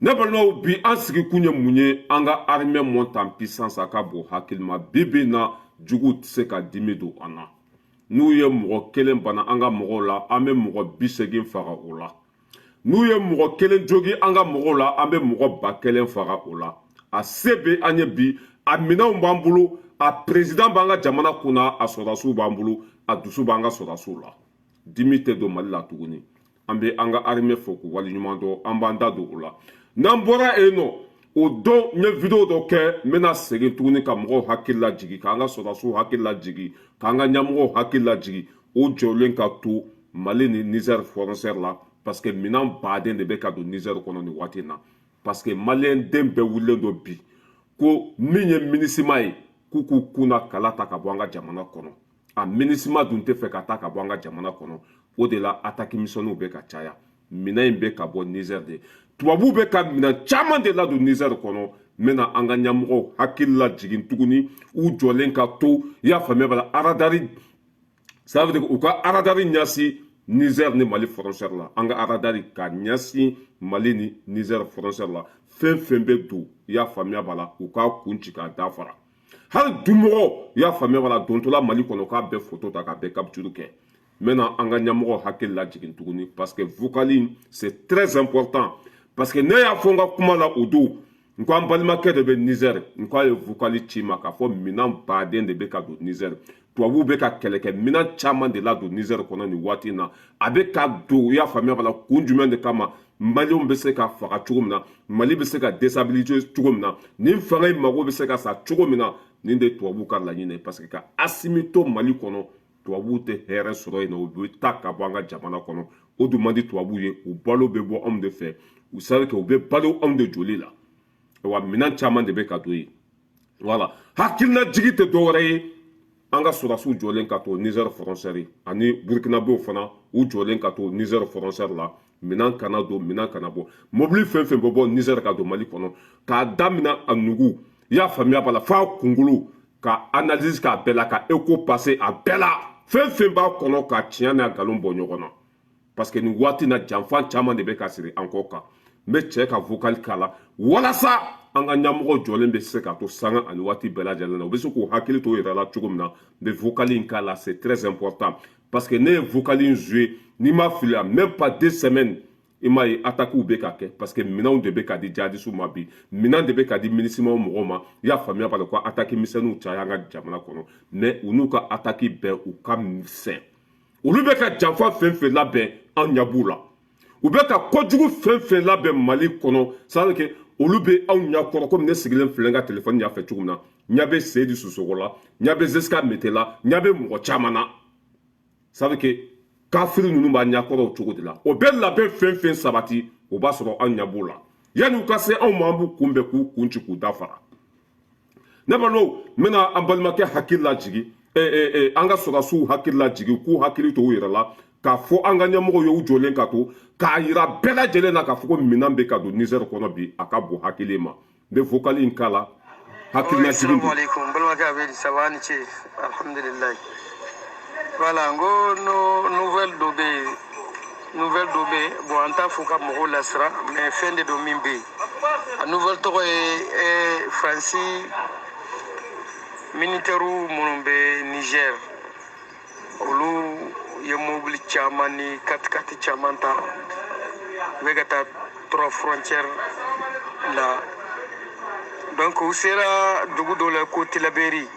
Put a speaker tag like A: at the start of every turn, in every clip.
A: Ne balimaw, bi an sigikun ye mun ye? An ka armée monte en puissance. A ka bon hakili ma. Bi bi in na, juguw tɛ se ka dimi don an na. N'u ye mɔgɔ kelen bana an ka mɔgɔw la, an bɛ mɔgɔ 80 faga o la. N'u ye mɔgɔ kelen jogi an ka mɔgɔw la, an bɛ mɔgɔ 1000 faga o la. A se bɛ an ye bi, a minɛnw b'an bolo, a président b'an ka jamana kunna, a sɔrɔdasiw b'an bolo, a dusu b'an ka sɔrɔdasiw la. Dimi tɛ don Mali la tuguni. An bɛ an ka armée fo k'u waleɲuman dɔn. An b'an da don o la. N'an bɔra yen nɔ, o don n ye vidéo dɔ kɛ. N bɛna segin tuguni ka mɔgɔw hakili lajigi, k'an ka sɔrɔdasiw hakili lajigi, k'an ka ɲɛmɔgɔw hakili lajigi, o jɔlen ka to Mali ni Niger frontière la, parce que minɛn baden de bɛ ka don Niger kɔnɔ nin waati in na, parce que maliyɛn den bɛɛ wulilen don bi ko min ye MINUSMA ye, k'u k'u kunna kala ta ka bɔ an ka jamana kɔnɔ. A MINUSMA dun tɛ fɛ ka taa ka bɔ an ka jamana kɔnɔ. O de la, attaque misɛnninw bɛ ka caya. Minɛn in bɛ ka bɔ Niger de. Tubabuw bɛ ka minɛn caman de ladon Niger kɔnɔ. N bɛna an ka ɲɛmɔgɔw hakili lajigin tuguni, u jɔlen ka to, i y'a faamuya b'a la, radar, ça veut dire u ka radar ɲɛsin Niger ni Mali frontière la. An ka radar ka ɲɛsin Mali ni Niger frontière la. Fɛn fɛn bɛ don, i y'a faamuya b'a la, u k'a kun ci k'a dafara. Hali dumɔgɔ, i y'a faamuya b'a la, dontɔla Mali kɔnɔ, k'a bɛɛ photo ta, k'a bɛɛ capture kɛ. N bɛna an ka ɲɛmɔgɔw hakili lajigin tuguni, parce que vocal, c'est très important, parce que ne y'a fɔ n ka kuma la o don, n ko an balimakɛ de bɛ Niger, n ko a ye vocal ci ma k'a fɔ minɛn baden de bɛ ka don Niger. Tubabuw bɛ ka kɛlɛkɛ minɛn caman de ladon Niger kɔnɔ nin waati in na. A bɛ ka don, i y'a faamuya b'a la, kun jumɛn de kama? Maliyɛnw bɛ se ka faga cogo min na, Mali bɛ se ka déstabiliser cogo min na, nin fanga in mago bɛ se ka sa cogo min na, nin de ye tubabuw ka laɲini ye, parce que ka Assimi to Mali kɔnɔ, tubabuw tɛ hɛrɛ sɔrɔ yen nɔ. U bɛ taa ka bɔ an ka jamana kɔnɔ. O dun man di tubabuw ye. U balo bɛ bɔ anw de fɛ. U sabu kɛ u bɛ balo anw de joli la wa. Minɛn caman de bɛ ka don yen. Voilà, hakilina jigi tɛ dɔwɛrɛ ye: an ka sɔrɔdasiw jɔlen ka to Niger frontière, ani Burukinabew fana, u jɔlen ka to Niger frontière la. Minɛn kana don, minɛn kana bɔ. Mobili fɛn fɛn bɛ bɔ Niger ka don Mali kɔnɔ, k'a daminɛ a nugu, i y'a faamuya b'a la, f'a kunkolo, ka analyse k'a bɛɛ la, ka écho passer a bɛɛ la, fɛn fɛn b'a kɔnɔ, ka tiɲɛ n'a nkalon bɔ ɲɔgɔn na, parce que nin waati na, janfa caman de bɛ ka siri an kɔ kan. N bɛ cɛ ka vocal k'a la walasa an ka ɲɛmɔgɔ jɔlen bɛ se ka to sanga ani waati bɛɛ lajɛlen na, u bɛ se k'u hakili to u yɛrɛ la cogo min na. N bɛ vocal in k'a la, c'est très important, parce que ne ye vocal in joué, n'i ma fili, même pas 2 semaines, i m'a ye, attaques bɛ ka kɛ, parce que minɛnw de bɛ ka di jihadistes ma bi, minɛn de bɛ ka di MINUSMA mɔgɔw ma. I y'a faamuya b'a la ko attaque misɛnninw caya an ka jamana kɔnɔ, mais u n'u ka attaque bɛɛ, u ka misɛn. Olu bɛ ka janfa fɛn fɛn labɛn, an ɲɛ b'u la. U bɛ ka kojugu fɛn fɛn labɛn Mali kɔnɔ, c'est à dire que olu bɛ anw ɲɛ kɔrɔ. Komi ne sigilen filɛ n ka telefɔni ɲɛfɛ cogo min na, ɲɛ bɛ Seyidi Sisoko la, ɲɛ bɛ Zesika Mete la, ɲɛ bɛ mɔgɔ caman na. C'est à dire que kafiri ninnu b'a ɲɛkɔrɔ o cogo de la. O bɛ labɛn fɛn fɛn sabati, o b'a sɔrɔ an ɲɛ b'o la. Yanni u ka se anw ma, an b'u kunbɛn k'u kun ci k'u dafara. Ne balimaw, n bɛna an balimakɛ hakili lajigin, an ka sɔrɔdasiw hakili lajigin, k'u hakili to u yɛrɛ la, k'a fɔ an ka ɲɛmɔgɔw ye, u jɔlen ka to, k'a yira bɛɛ lajɛlen na k'a fɔ ko minɛn bɛ ka don Niger kɔnɔ bi. A ka bon hakili ma. N bɛ vocal in k'a la, hakilina jigin don.
B: Alaikum, balimakɛ Abedi, ça va? Ni ce, alhamdulilayi. Voilà, n ko no nouvelle dɔ bɛ yen, nouvelle dɔ bɛ yen. Bon, an t'a fɔ ka mɔgɔw lasiran, mais fɛn de don min bɛ yen. A nouvelle tɔgɔ ye Faransi militaire minnu bɛ Niger, olu ye mobili caman ni katikati caman ta, u bɛ ka taa trois frontières la. Donc u sera dugu dɔ la ko Tilaberi.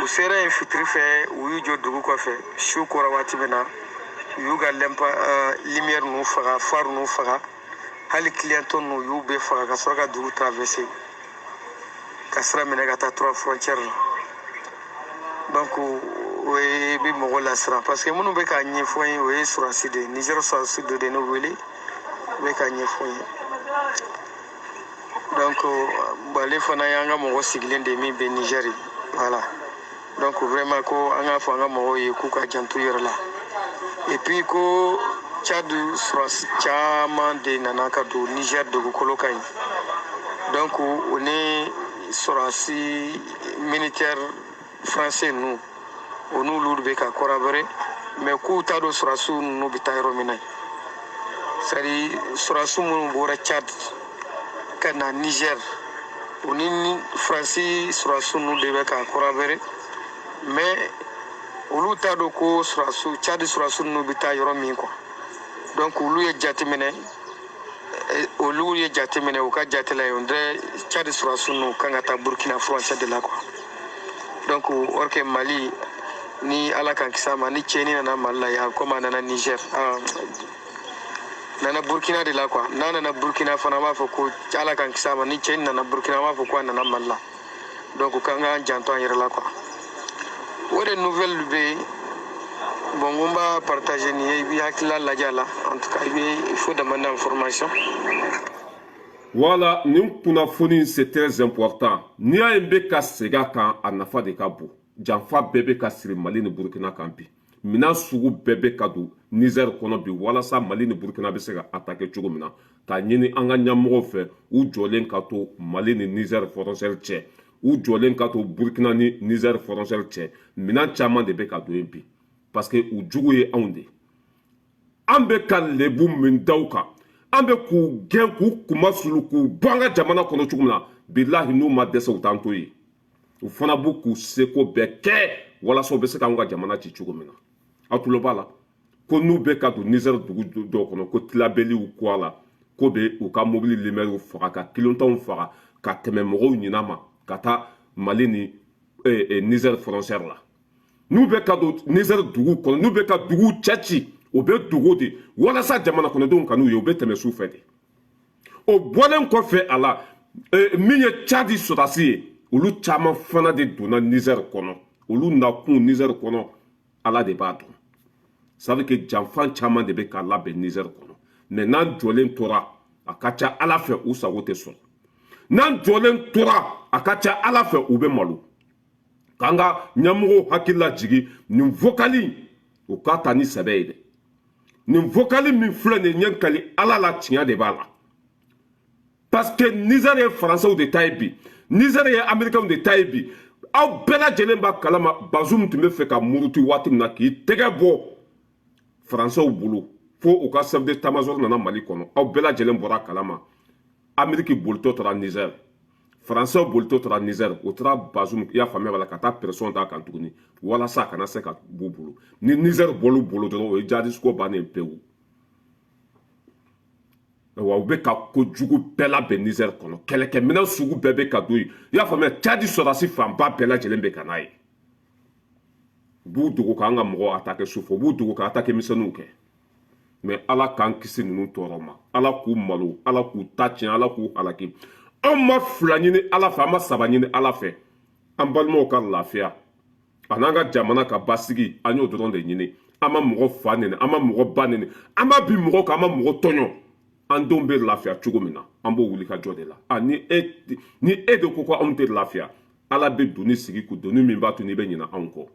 B: U sera yen fitiri fɛ, u y'u jɔ dugu kɔfɛ. Su kora waati min na, u y'u ka lɛnpa lumière ninnu faga, phare ninnu faga, hali clignotant ninnu, u y'u bɛɛ faga, ka sɔrɔ ka dugu traverser, ka sira minɛ ka taa trois frontières la. Donc o ye bɛ mɔgɔ lasiran, parce que minnu bɛ k'a ɲɛfɔ n ye, o ye sɔrɔdasi de ye, Niger sɔrɔdasi dɔ de ye ne wele, u bɛ k'a ɲɛfɔ n ye. Donc ale fana y'an ka mɔgɔ sigilen de ye min bɛ Niger ye. Voilà, donc vraiment ko an k'a fɔ an ka mɔgɔw ye k'u ka janto u yɛrɛ la. Et puis ko Tchad sɔrɔdasi caman de nana ka don Niger dugukolo kan yen. Donc o ni sɔrɔdasi militaire français ninnu, o n'olu bɛ ka collaborer, mais k'u t'a dɔn sɔrɔdasiw ninnu bɛ taa yɔrɔ min na. C'est à dire sɔrɔdasi minnu bɔra Tchad ka na Niger, u ni Faransi sɔrɔdasi ninnu de bɛ ka collaborer, mais olu t'a dɔn ko sɔrɔdasiw, Tchad sɔrɔdasi ninnu bɛ taa yɔrɔ min quoi. Donc olu ye jateminɛ, u ka jate la, on dirait Tchad sɔrɔdasi ninnu kan ka taa Burkina frontière de la quoi. Donc or que Mali ni, Ala k'an kisi a ma, ni tiɲɛni nana Mali la yan, komi a nana Niger, nana Burkina de la quoi. N'a nana Burkina fana, an b'a fɔ ko Ala k'an kisi a ma, ni tiɲɛni nana Burkina, an b'a fɔ ko a nana Mali la. Donc k'an k'an janto an yɛrɛ la quoi. O de nouvelle bɛ yen. Bon, n ko n b'a partager nin ye, i b'i hakilila lajɛ a la. En tout cas, i bɛ, il faut demander information.
A: Voilà, nin kunnafoni, c'est très important. N'i y'a ye n bɛ ka segin a kan, a nafa de ka bon. Janfa bɛɛ bɛ ka siri Mali ni Burukina kan bi. Minan sugu bɛɛ bɛ ka don Niger kɔnɔ bi, walasa Mali ni Burukina bɛ se ka attaquer cogo min na. K'a ɲini an ka ɲɛmɔgɔw fɛ, u jɔlen ka to Mali ni Niger frontière cɛ, u jɔlen ka to Burukina ni Niger frontière cɛ. Minan caman de bɛ ka don yen bi, parce que u jugu ye anw de. An bɛ ka lebu min da u kan, an bɛ k'u gɛn, k'u kunmasulu, k'u bɔ an ka jamana kɔnɔ cogo min na, bilahi, n'u ma dɛsɛ, u t'an to yen. U fana b'u k'u seko bɛɛ kɛ walasa u bɛ se k'anw ka jamana ci cogo min na. Aw tulo b'a la ko n'u bɛ ka don Niger dugu dɔw kɔnɔ, ko Tilabeliw ko a la, ko bɛ u ka mobili limɛriw faga, ka kilontanw faga, ka tɛmɛ mɔgɔw ɲina ma ka taa Mali ni Niger frontière la. N'u bɛ ka don Niger dugu kɔnɔ, n'u bɛ ka dugu cɛ ci, o bɛ dogo de walasa jamana kɔnɔdenw kan'u ye. U bɛ tɛmɛ su fɛ de. O bɔlen kɔfɛ a la, min ye Tchad sɔrɔdasi ye, olu caman fana de donna Niger kɔnɔ. Olu nakun Niger kɔnɔ, Ala de b'a dɔn. Ça veut que janfan caman de bɛ ka labɛn Niger kɔnɔ. Mais n'an jɔlen tora, a ka ca Ala fɛ, u sago tɛ sɔrɔ. N'an jɔlen tora, a ka ca Ala fɛ, u bɛ malo. K'an ka ɲɛmɔgɔw hakili lajigin, nin vocal, u k'a ta ni sɛbɛ ye dɛ. Nin vocal min filɛ nin ye, ɲɛ kali Ala la, tiɲɛ de b'a la, parce que Niger ye Faransɛw de ta ye bi, Niger ye Américains de ta ye bi. Aw bɛɛ lajɛlen b'a kalama, Bazoum tun bɛ fɛ ka muruti waati min na k'i tɛgɛ bɔ Faransɛw bolo, fo u ka chef d'état-major nana Mali kɔnɔ. Aw bɛɛ lajɛlen bɔra kalama, Amérique bolitɔ taara Niger, Faransɛw bolitɔ taara Niger, o taara Bazoum, i y'a faamuya b'a la, ka taa pression d'a kan tuguni walasa a kana se ka b'u bolo. Ni Niger bɔl'u bolo dɔrɔn, o ye djihadiste ko bannen pewu. Wa u bɛ ka kojugu bɛɛ labɛn Niger kɔnɔ, kɛlɛkɛminɛn sugu bɛɛ bɛ ka don yen, i y'a faamuya. Tchad sɔrɔdasi fanba bɛɛ lajɛlen bɛ ka n'a ye. U b'u dogo k'an ka mɔgɔw attaquer sufɛ, u b'u dogo ka attaquer misɛnninw kɛ. Mais Ala k'an kisi ninnu tɔɔrɔ ma, Ala k'u malo, Ala k'u ta tiɲɛ, Ala k'u halaki. Anw ma fila ɲini Ala fɛ, an ma saba ɲini Ala fɛ: an balimaw ka lafiya a n'an ka jamana ka basigi. An y'o dɔrɔn de ɲini. An ma mɔgɔ fa neni, an ma mɔgɔ ba neni, an ma bin mɔgɔ kan, an ma mɔgɔ tɔɲɔ. An denw bɛ lafiya cogo min na, an b'o wuli ka jɔ de la. A ni e de ko ko anw tɛ lafiya, Ala bɛ doni sigi ku, doni min b'a to n'i bɛ ɲinɛ anw kɔ.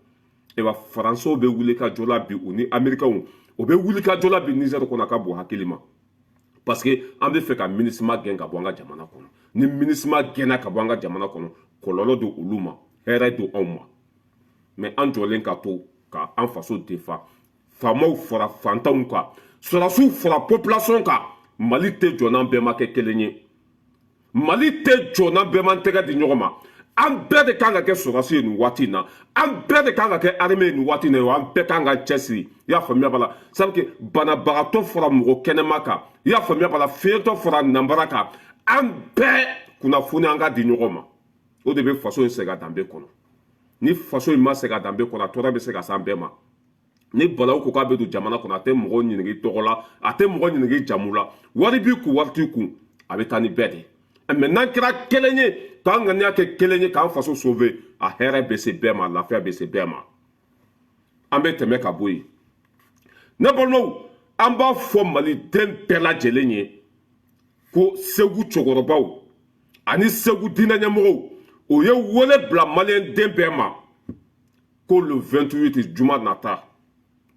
A: Ewa, Faransɛw bɛ wuli ka jɔ la bi, u ni Américains, o bɛ wuli ka jɔ la bi Niger kɔnɔ. A ka bon hakili ma, parce que an bɛ fɛ ka MINUSMA gɛn ka bɔ an ka jamana kɔnɔ. Ni MINUSMA gɛnna ka bɔ an ka jamana kɔnɔ, kɔlɔlɔ don olu ma, hɛrɛ don anw ma. Mais an jɔlen ka to ka an faso defa, faamaw fara fantanw kan, sɔrɔdasiw fara population kan. Mali tɛ jɔ n'an bɛɛ ma kɛ kelen ye. Mali tɛ jɔ n'an bɛɛ m'an tɛgɛ di ɲɔgɔn ma. An bɛɛ de kan ka kɛ sɔrɔdasi ye nin waati in na, an bɛɛ de kan ka kɛ armée ye nin waati in na, wa an bɛɛ kan ka cɛsiri, i y'a faamuya b'a la. C'est que banabagatɔ fara mɔgɔ kɛnɛma kan, i y'a faamuya b'a la, fiɲɛtɔ fara nanbara kan, an bɛɛ kunnafoni an ka di ɲɔgɔn ma. O de bɛ faso in segin a danbe kɔnɔ. Ni faso in ma segin a danbe kɔnɔ, a tɔɔrɔ bɛ se ka s'an bɛɛ ma. Ni balawu ko k'a bɛ don jamana kɔnɔ, a tɛ mɔgɔ ɲininka i tɔgɔ la, a tɛ mɔgɔ ɲininka i jamu la, wari b'i kun, wari t'i kun, a bɛ taa ni bɛɛ de ye. Mais n'an kɛra kelen ye, k'an ŋaniya kɛ kelen ye, k'an faso sauver, a hɛrɛ bɛ se bɛɛ ma, lafiya bɛ se bɛɛ ma. An bɛ tɛmɛ ka bɔ yen. Ne balimaw, an b'a fɔ Maliden bɛɛ lajɛlen ye ko Segu cɛkɔrɔbaw ani Segu diinɛ ɲɛmɔgɔw, o ye wele bila Maliyɛn den bɛɛ ma ko le 28, juma nata,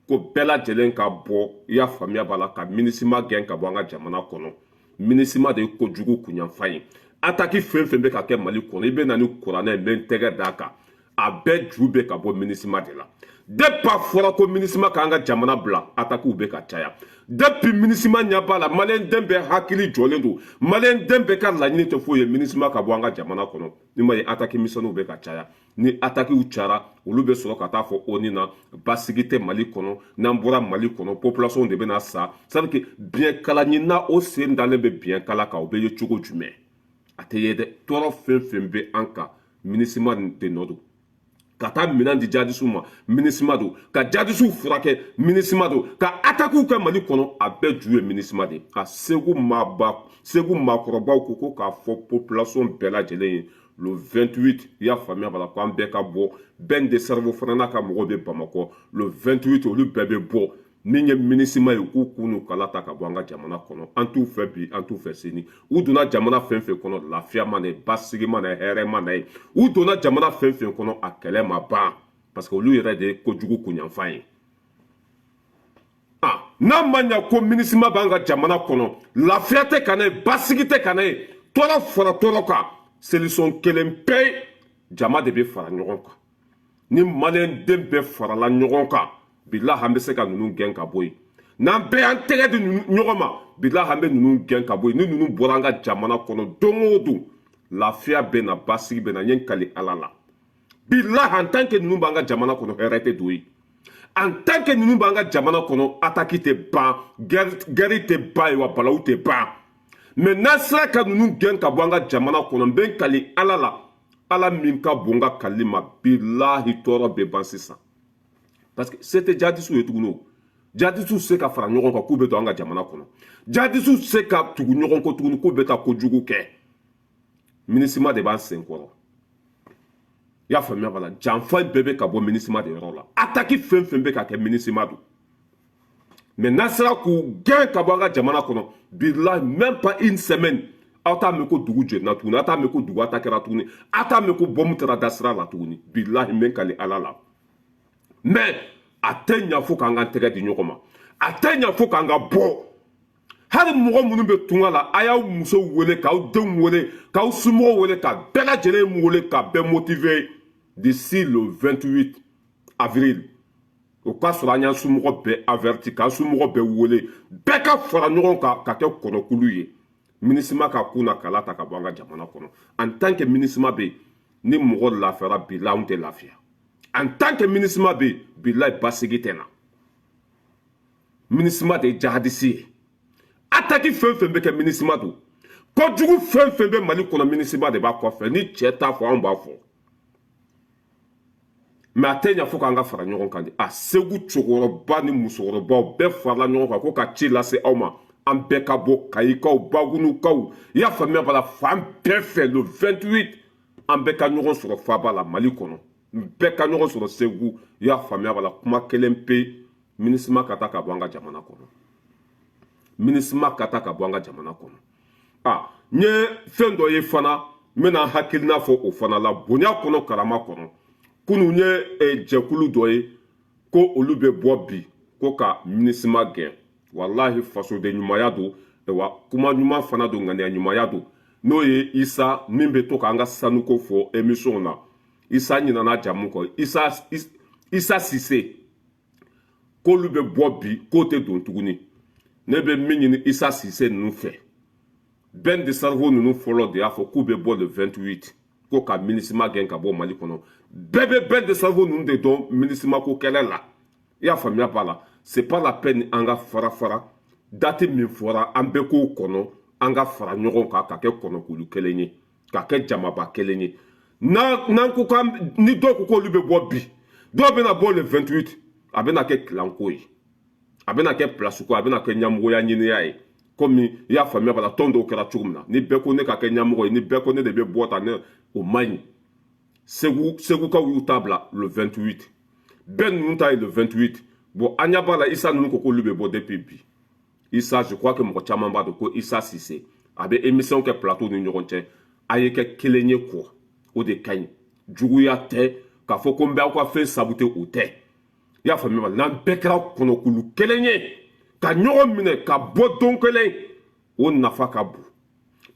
A: ko bɛɛ lajɛlen ka bɔ, i y'a faamuya b'a la, ka MINUSMA gɛn ka bɔ an ka jamana kɔnɔ. MINUSMA de ye kojugu kunyanfan ye. Attaque fɛn fɛn bɛ ka kɛ Mali kɔnɔ, i bɛ na ni kuranɛ, n bɛ n tɛgɛ d'a kan, a bɛɛ ju bɛ ka bɔ MINUSMA de la. Depuis a fɔra ko MINUSMA k'an ka jamana bila, attaquew bɛ ka caya. Depuis MINUSMA ɲɛ b'a la, maliyɛn den bɛɛ hakili jɔlen don, maliyɛn den bɛɛ ka laɲini tɛ foyi ye MINUSMA ka bɔ an ka jamana kɔnɔ. Ni ma ye, attaque misɛnninw bɛ ka caya. Ni attaquew cayara, olu bɛ sɔrɔ ka taa fɔ ONU na basigi tɛ Mali kɔnɔ. N'an bɔra Mali kɔnɔ, population de bɛna sa. C'est à dire que biɲɛkala ɲinina, o sen dalen bɛ biɲɛkala kan. O bɛ ye cogo jumɛn? A tɛ ye dɛ. Tɔɔrɔ fɛn fɛn bɛ an kan, MINUSMA de nɔ don. Ka taa minɛn di jadisiw ma, MINUSMA don. Ka jadisiw furakɛ, MINUSMA don. Ka attaquew kɛ Mali kɔnɔ, a bɛɛ ju ye MINUSMA de. Ka Segu maaba, Segu maakɔrɔbaw ko k'a fɔ population bɛɛ lajɛlen ye le 28, i y'a faamuya b'a la, ko an bɛɛ ka bɔ. Ben de Cerveau fana n'a ka mɔgɔw bɛ Bamakɔ le 28, olu bɛɛ bɛ bɔ. Min ye MINUSMA ye, u k'u kun n'u kala ta ka bɔ an ka jamana kɔnɔ. An t'u fɛ bi, an t'u fɛ sini. U donna jamana fɛn fɛn kɔnɔ, lafiya ma na ye, basigi ma na ye, hɛrɛ ma na ye. U donna jamana fɛn fɛn kɔnɔ, a kɛlɛ ma ban, parce que olu yɛrɛ de ye kojugu kunyanfan ye. Ah, n'a ma ɲa ko MINUSMA b'an ka jamana kɔnɔ, lafiya tɛ ka na ye, basigi tɛ ka na ye, tɔɔrɔ fara tɔɔrɔ kan, solution kelen pe, jama de bɛ fara ɲɔgɔn kan. Ni maliyɛn den bɛɛ farala ɲɔgɔn kan, bilahi, an bɛ se ka ninnu gɛn ka bɔ yen. N'an bɛɛ y'an tɛgɛ di ɲɔgɔn ma, bilahi, an bɛ ninnu gɛn ka bɔ yen. Ni ninnu bɔra an ka jamana kɔnɔ, don o don lafiya bɛ na, basigi bɛ na. N ye n kali Ala la, bilahi, en tant que ninnu b'an ka jamana kɔnɔ, hɛrɛ tɛ don yen. En tant que ninnu b'an ka jamana kɔnɔ, attaque tɛ ban, guerre tɛ ban yen, wa balawu tɛ ban. Mais n'an sera ka ninnu gɛn ka bɔ an ka jamana kɔnɔ, n bɛ n kali Ala la, Ala min ka bon n ka kali ma, bilahi, tɔɔrɔ bɛ ban sisan, parce que se tɛ jadisiw ye tuguni. O jadisiw se ka fara ɲɔgɔn kan k'u bɛ don an ka jamana kɔnɔ, jadisiw se ka tugu ɲɔgɔn kɔ tuguni k'u bɛ taa kojugu kɛ. MINUSMA de b'an sen kɔrɔ, i y'a faamuya b'a la. Janfa bɛɛ bɛ ka bɔ MINUSMA de yɔrɔ la. Attaque fɛn fɛn bɛ ka kɛ, MINUSMA don. Mais n'an sera k'u gɛn ka bɔ an ka jamana kɔnɔ, bilahi, même pas une semaine, aw t'a mɛn ko dugu jenina tuguni, aw t'a mɛn ko dugu attaquera tuguni, aw t'a mɛn ko bɔmu taara da sira la tuguni. Bilahi, n bɛ n kali Ala la. Mais a tɛ ɲa fo k'an ka tɛgɛ di ɲɔgɔn ma, a tɛ ɲa fo k'an ka bɔ. Hali mɔgɔ minnu bɛ tunga la, a y'aw musow wele, k'aw denw wele, k'aw somɔgɔw wele, ka bɛɛ lajɛlen wele, ka bɛɛ motiver. D'ici le 28 avril, o k'a sɔrɔ an y'an somɔgɔ bɛɛ averti, k'an somɔgɔ bɛɛ wele, bɛɛ ka fara ɲɔgɔn kan ka kɛ kɔnɔkulu ye, MINUSMA ka kun na kala ta ka bɔ an ka jamana kɔnɔ. En tant que MINUSMA bɛ yen, ni mɔgɔ lafiyara, bilahi, anw tɛ lafiya. En tant que MINUSMA bɛ yen, bilahi, basigi tɛ na. MINUSMA de ye jahadisi ye. Attaque fɛn fɛn bɛ kɛ, MINUSMA don. Kojugu fɛn fɛn bɛ Mali kɔnɔ, MINUSMA de b'a kɔfɛ. Ni cɛ t'a fɔ, anw b'a fɔ. Mais a tɛ ɲa fo k'an ka fara ɲɔgɔn kan de. A Segu cɛkɔrɔba ni musokɔrɔbaw bɛɛ farala ɲɔgɔn kan ko ka ci lase aw ma, an bɛɛ ka bɔ, Kayikaw, Bagunukaw, i y'a faamuya b'a la, fan bɛɛ fɛ, le 28, an bɛɛ ka ɲɔgɔn sɔrɔ faaba la Mali kɔnɔ, bɛɛ ka ɲɔgɔn sɔrɔ Segu, i y'a faamuya b'a la. Kuma kelen pe, MINUSMA ka taa ka bɔ an ka jamana kɔnɔ, MINUSMA ka taa ka bɔ an ka jamana kɔnɔ. A n ye fɛn dɔ ye fana, n bɛna hakilina fɔ o fana la bonya kɔnɔ, karama kɔnɔ. Kunun n ye jɛkulu dɔ ye ko olu bɛ bɔ bi ko ka MINUSMA gɛn. Walahi, fasoden ɲumanya don wa, kuma ɲuman fana don, ŋaniya ɲumanya don. N'o ye Isa min bɛ to k'an ka sanuko fɔ émission na, Isa ɲinana jamu kɔ, Isa Sise, k'olu bɛ bɔ bi k'o tɛ don tuguni. Ne bɛ min ɲini Isa Sise ninnu fɛ, Ben de Cerveau ninnu fɔlɔ de y'a fɔ k'u bɛ bɔ le 28 ko ka MINUSMA gɛn ka bɔ Mali kɔnɔ. Bɛɛ bɛ Ben de Cerveau ninnu de dɔn MINUSMA ko kɛlɛ la, i y'a faamuya b'a la. C'est pas la peine an ka fara fara. Date min fɔra, an bɛɛ k'o kɔnɔ, an ka fara ɲɔgɔn kan ka kɛ kɔnɔkulu kelen ye, ka kɛ jamaba kelen ye. N'an ko k'an ni dɔw ko k'olu bɛ bɔ bi, dɔw bɛna bɔ le 28, a bɛna kɛ kilanko ye, a bɛna kɛ place ko, a bɛna kɛ ɲɛmɔgɔya ɲiniya ye. Komi i y'a faamuya b'a la, tɔn dɔw kɛra cogo min na, ni bɛɛ ko ne ka kɛ ɲɛmɔgɔ ye, ni bɛɛ ko ne de bɛ bɔ tan, ne o man ɲi. Segu, Segukaw y'u ta bila le 28, bɛɛ ninnu ta ye le 28. Bon, an ɲɛ b'a la, Isa ninnu ko k'olu bɛ bɔ depuis bi. Isa, je crois que mɔgɔ caman b'a dɔn ko Isa Sise a bɛ émission kɛ plateau ni ɲɔgɔn cɛ. A ye kɛ kelen ye kɔ, o de ka ɲi. Juguya tɛ k'a fɔ ko n bɛ aw ka fɛn saboter, o tɛ. I y'a faamuya, n'an bɛɛ kɛra kɔnɔkulu kelen ye ka ɲɔgɔn minɛ ka bɔ don kelen, o nafa ka bon,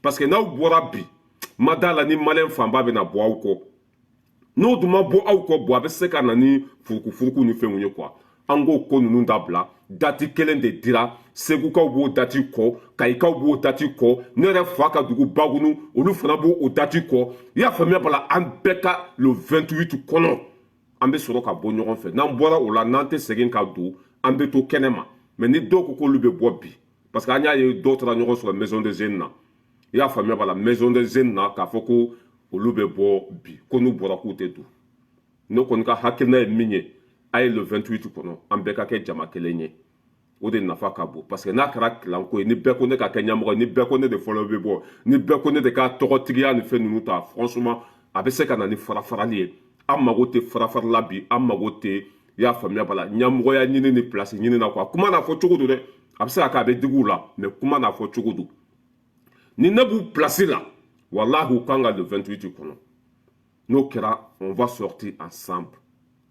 A: parce que n'aw bɔra bi, ma da la ni maliyɛn fanba bɛna bɔ aw kɔ. N'o dun ma bɔ aw kɔ, bɔ a bɛ se ka na ni furukufuruku ni fɛnw ye quoi. An k'o ko ninnu dabila. Date kelen de dira, Segukaw b'o date kɔ, Kayikaw b'o date kɔ, ne yɛrɛ fa ka dugu Bagunu, olu fana b'o o date kɔ. I y'a faamuya bala, an bɛɛ ka le 28 kɔnɔ, an bɛ sɔrɔ ka bɔ ɲɔgɔn fɛ. N'an bɔra o la, n'an tɛ segin ka don, an bɛ to kɛnɛ ma. Mais ni dɔw ko k'olu bɛ bɔ bi, parce que an y'a ye dɔw taara ɲɔgɔn sɔrɔ Maison des Jeunes na, i y'a faamuya bala, Maison des Jeunes na, k'a fɔ ko olu bɛ bɔ bi, ko n'u bɔra k'u tɛ don. Ne kɔni ka hakilina ye min ye, a ye le 28 kɔnɔ, an bɛɛ ka kɛ jama kelen ye, o de nafa ka bon. Parce que n'a kɛra kilanko ye, ni bɛɛ ko ne ka kɛ ɲɛmɔgɔ ye, ni bɛɛ ko ne de fɔlɔ bɛ bɔ, ni bɛɛ ko ne de ka tɔgɔtigiya ni fɛn ninnu ta, franchement, a bɛ se ka na ni fara-farali ye. An mago tɛ fara-fara la bi, an mago tɛ, i y'a faamuya bala, ɲɛmɔgɔya ɲini ni place ɲini na quoi. Kuma n'a fɔ cogo don dɛ, a bɛ se ka kɛ a bɛ digi u la, mais kuma n'a fɔ cogo don. Ni ne b'u place la, walahi, u kan ka le 28 kɔnɔ. N'o kɛra, on va sortir ensemble,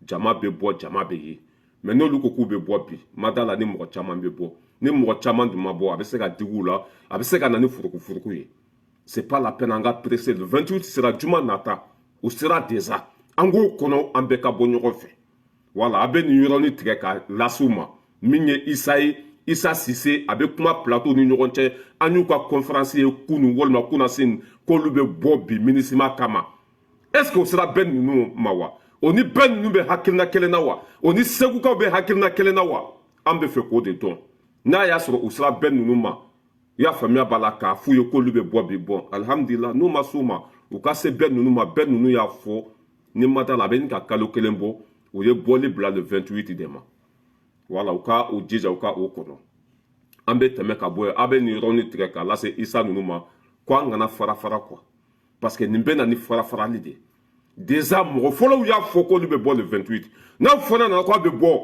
A: jama bɛ bɔ, jama bɛ ye. Mais n'olu ko k'u bɛ bɔ bi, ma da la ni mɔgɔ caman bɛ bɔ. Ni mɔgɔ caman dun ma bɔ, a bɛ se ka digi u la, a bɛ se ka na ni furuku-furuku ye. C'est pas la peine an ka presser. Le 28 sera juma nata, o sera déjà, an k'o kɔnɔ, an bɛɛ ka bɔ ɲɔgɔn fɛ. Wala a bɛ nin yɔrɔnin tigɛ ka lase u ma. Min ye Isa ye, Isa Sise, a bɛ kuma plateau ni ɲɔgɔn cɛ. An y'u ka conférence ye kunun walima kunasini, k'olu bɛ bɔ bi MINUSMA kama. Est ce que o sera bɛɛ ninnu ma wa? O ni bɛɛ ninnu bɛ hakilina kelen na wa? O ni Segukaw bɛ hakilina kelen na wa? An bɛ fɛ k'o de dɔn. N'a y'a sɔrɔ u sera bɛɛ ninnu ma, i y'a faamuya b'a la, k'a f'u ye k'olu bɛ bɔ bi, bɔn, alihamudulila. N'u ma s'u ma, u ka se bɛɛ ninnu ma. Bɛɛ ninnu y'a fɔ ni ma da la, a bɛ ka kalo kelen bɔ, u ye bɔli bila le 28 de ma. Wala u ka u jija, u ka o kɔnɔ. An bɛ tɛmɛ ka bɔ yen. A bɛ nin yɔrɔnin tigɛ k'a lase Isa ninnu ma ko an kana fara fara quoi, parce que nin bɛ na ni fara farali de. Déjà mɔgɔ fɔlɔw y'a fɔ k'olu bɛ bɔ le 28, n'a fɔra nana k'a bɛ bɔ,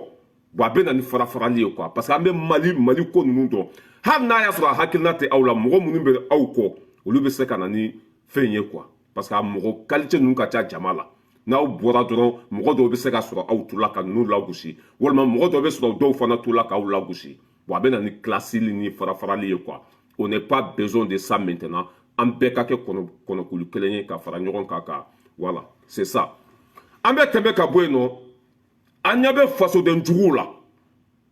A: bon, a bɛ na ni fara farali ye quoi. Parce que an bɛ Mali ko ninnu dɔn. Hali n'a y'a sɔrɔ a hakilina tɛ aw la, mɔgɔ minnu bɛ aw kɔ, olu bɛ se ka na ni fɛn ye quoi, parce que a mɔgɔ qualité ninnu ka ca jama la. N'aw bɔra dɔrɔn, mɔgɔ dɔw bɛ se ka sɔrɔ aw tu la ka ninnu lagosi, walima mɔgɔ dɔw bɛ sɔrɔ dɔw fana tu la k'aw lagosi. Bon, a bɛ na ni kilasili ni fara farali ye quoi. On n'est pas besoin de ça maintenant. An bɛɛ ka kɛ kɔnɔkulu kelen ye ka fara ɲɔgɔn kan ka, voilà, c'est ça. An bɛ tɛmɛ ka bɔ yen nɔ. An ɲɛ bɛ fasoden juguw la,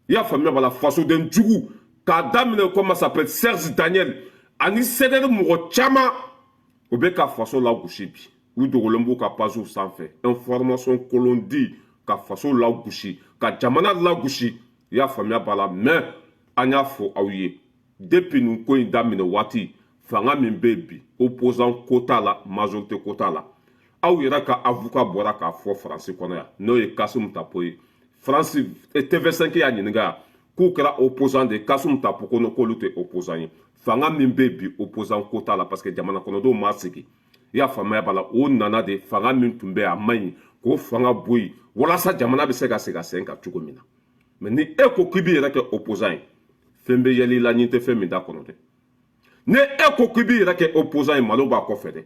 A: i y'a faamuya b'a la, fasoden jugu k'a daminɛ, comment s'appelle, Serge Daniel ani CDR mɔgɔ caman, o bɛ ka faso lagosi bi. U dogolen b'u ka pagew sanfɛ, information kolon di ka faso lagosi, ka jamana lagosi, i y'a faamuya b'a la. Mais an y'a fɔ aw ye depuis nin ko in daminɛ waati, fanga min bɛ yen bi, opposant ko t'a la, majorité ko t'a la. Aw yɛrɛ ka avocat bɔra k'a fɔ Faransi kɔnɔ yan, n'o ye Kasimu Tapo ye. Faransi TV5 y'a ɲininka yan k'u kɛra opposant de ye. Kasimu Tapo ko k'olu tɛ opposant ye. Fanga min bɛ yen bi, opposant ko t'a la, parce que jamana kɔnɔdenw m'a sigi, i y'a faamuya b'a la. O nana de, fanga min tun bɛ yen, a man ɲi, k'o fanga bɔ yen walasa jamana bɛ se ka segin a sen kan cogo min na. Mais ni e ko k'i b'i yɛrɛ kɛ opposant ye, fɛn bɛ yɛlɛ i la ni tɛ fɛn min da kɔnɔ dɛ. Ni e ko k'i b'i yɛrɛ kɛ opposant ye, malo b'a kɔfɛ dɛ.